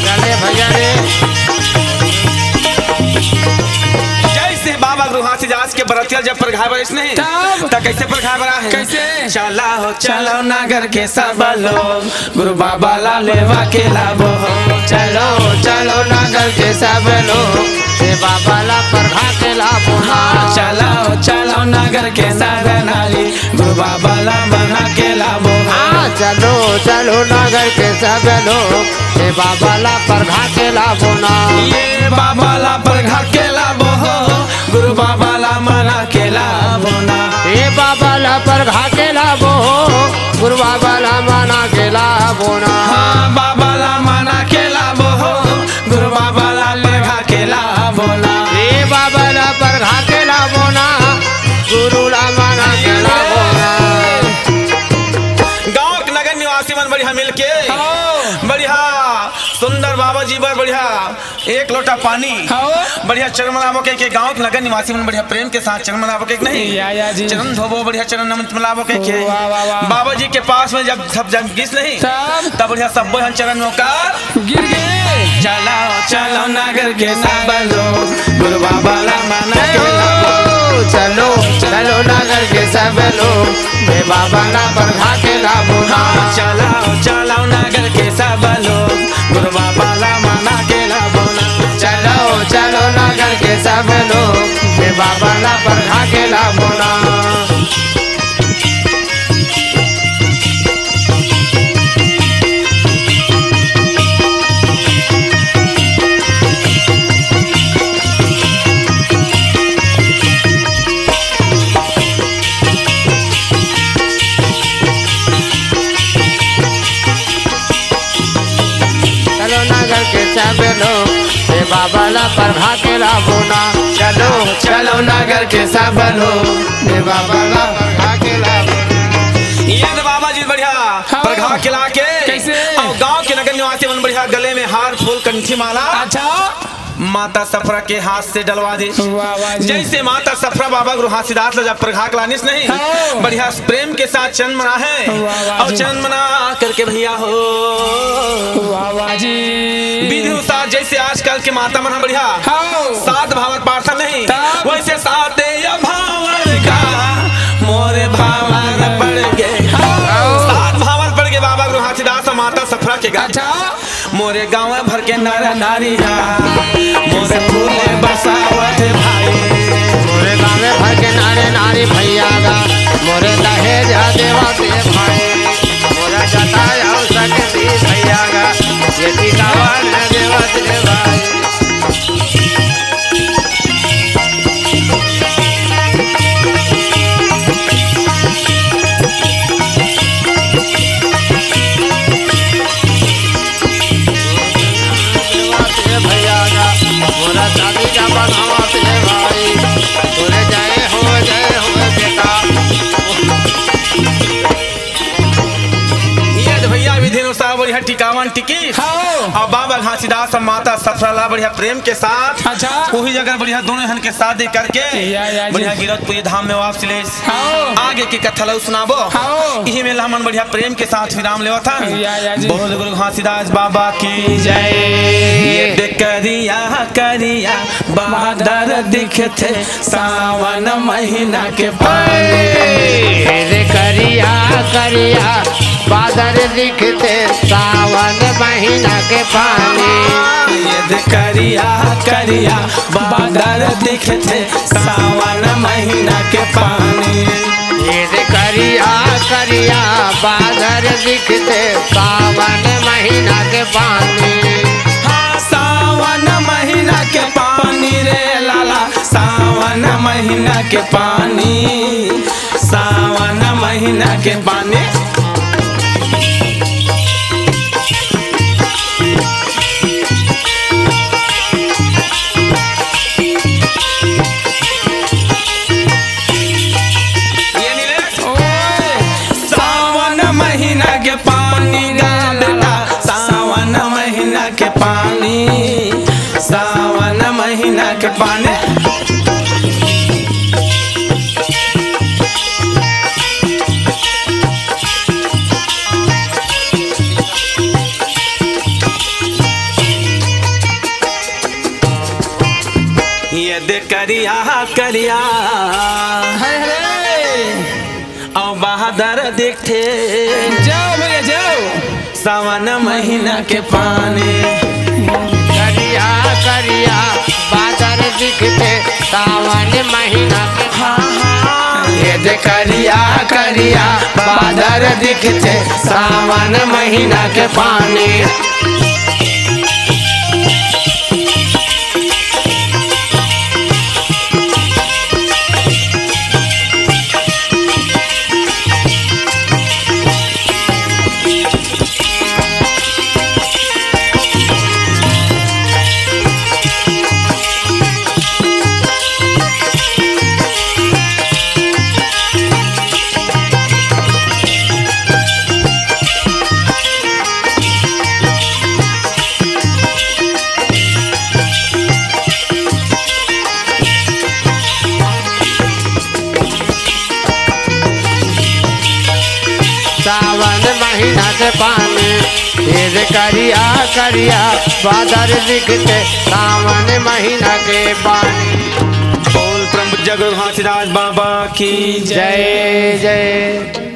चले भैया रे। जय से बाबा गुरु घासीदास के बरतिया जब परघाय बरिस नहीं, तब? त कैसे परघाय बरा हे? कैसे? चला हो, चलो नगर के सब लोग, गुरु बाबा ला लेवा के लाबो हो। चलो, चलो नगर के सब लोग, हे बाबा ला परघा के लाबो ना। हाँ, चलो, चलो नगर के सब नारी, गुरु बाबा ला मना के लाबो। हाँ, चलो, चलो नगर के सब लोग, हे बाबा ला परघा के लाबो ना। ये बाबा ला परघा के लाबो हो, गुरु बाबा ला मना के लाबो ना। हे बाबा ला परघा के लाबो हो, गुरु बाबा ला मना के लाबो ना। हाँ, बाबा ला मना के लाबो हो, गुरु बाबा ला परघा के लाबो ना। हे बाबा ला परघा के लाबो ना, गुरु ला मना के लाबो ना। गांव के नगर निवासी मन बढ़िया मिलके, हाँ। बढ़िया सुंदर बाबा जी बर बढ़िया एक लोटा पानी, हाँ। बढ़िया चरण मनाबो के, के गांव के नगर निवासी मन बढ़िया प्रेम के साथ चरण मनाबो के नहीं? या, या जी। चरण धोबो, बढ़िया चरण नमन मनाबो के, के। वाह, वाह, वाह। बाबा जी के पास में जब सब जन गिस नहीं, तब? तब बढ़िया सब हन चरण में का गिर गे। चलो, चलो नगर के सब लोग, गुरु बाबा ला मना के लाबो। चलो, चलो नगर के सब लोग, हे बाबा ला परघा के लाबो ना। हाँ, चलो, चलो नगर के सब लोग, गुरु बाबा ला मना के लाबो ना। चलो, चलो नगर के सब लोग, हे बाबा ला परघा के लाबो ना। के सब लोग, ए बाबा ला परघा के लाबो ना। चलो, चलो नगर के सब लोग, ए बाबा ला परघा के लाबो ना। ये तो बाबा जी बढ़िया हाँ। परघा के लाके कैसे? अउ गांव के नगर निवासी मन बढ़िया गले में हार फूल कंठी माला। अच्छा। माता सफरा के हाथ से डलवा दे। वाह, वाह जी। जैसे माता सफरा बाबा गुरु घासीदास ला जब परघा के लानिस नहीं, हाँ। बढ़िया प्रेम के साथ चंदन मना है। वाह, वाह अउ जी। चंदन मना करके भैया हो। वाह, वाह जी। विधि अनुसार जैसे आजकल के माता मन ह बढ़िया हाँ। सात भावर पारथन नहीं, तब? वैसे सात या भावर का मोरे भावर पड़ गे। हाँ। सात भावर पड़ गे बाबा गुरु घासीदास अउ माता सफरा के गा। अच्छा। मोरे गांव भर के नर नारी हा, मोरे फूले बसावत भाई। मोरे गांव भर के नर नारी भैया गा, मोरे दहेज देवत भाई। मोरा जटायु शक्ति भैया गा, ये टिकावन देवत भाई। भैया गा, मोरा शादी का बनावत हे भाई, तोरे जय हो, जय हो बेटा। ये तो भैया विधि अनुसार बढ़िया टिकावन टिकी। हाँ। अब बाबा घासीदास अउ माता सफरा ला बढ़िया प्रेम के साथ अच्छा। वही जगह बढ़िया दोनों हन के शादी करके या, या जी। बढ़िया गिरौदपुरी धाम में वापस ले हाँ। आगे के कथा ला सुनाबो। हाँ। इही में हमन बढ़िया प्रेम के साथ विराम लेवत हन। या, या जी। बोल गुरु घासीदास बाबा की जय। ये दे करिया करिया बादर दिखथे सावन महीना के पानी। ये दे करिया करिया बादर दिखथे सावन महीना के पानी। ये दे करिया करिया बादर दिखथे सावन महीना के पानी। ये दे करिया करिया बादर दिखथे सावन महीना के पानी। हाँ, सावन महीना के पानी रे लाला, सावन महीना के पानी, सावन महीना के पानी। ये नीलेश। ओए। सावन महीना के पानी गा बेटा, सावन महीना के पानी, सावन महीना के पानी। ये दे करिया करिया हाय, हाय। अउ बादर दिखथे जाओ भैया, जाओ। सावन महीना के पानी। करिया करिया बादर दिखथे सावन महीना के। हाँ, हाँ। ये दे करिया करिया बादर दिखथे सावन महीना के पानी। सावन महीना के पानी, ये दे करिया करिया बादर दिखथे सावन महीना के पानी। बोल परम पूज्य गुरु घासीदास बाबा की जय, जय।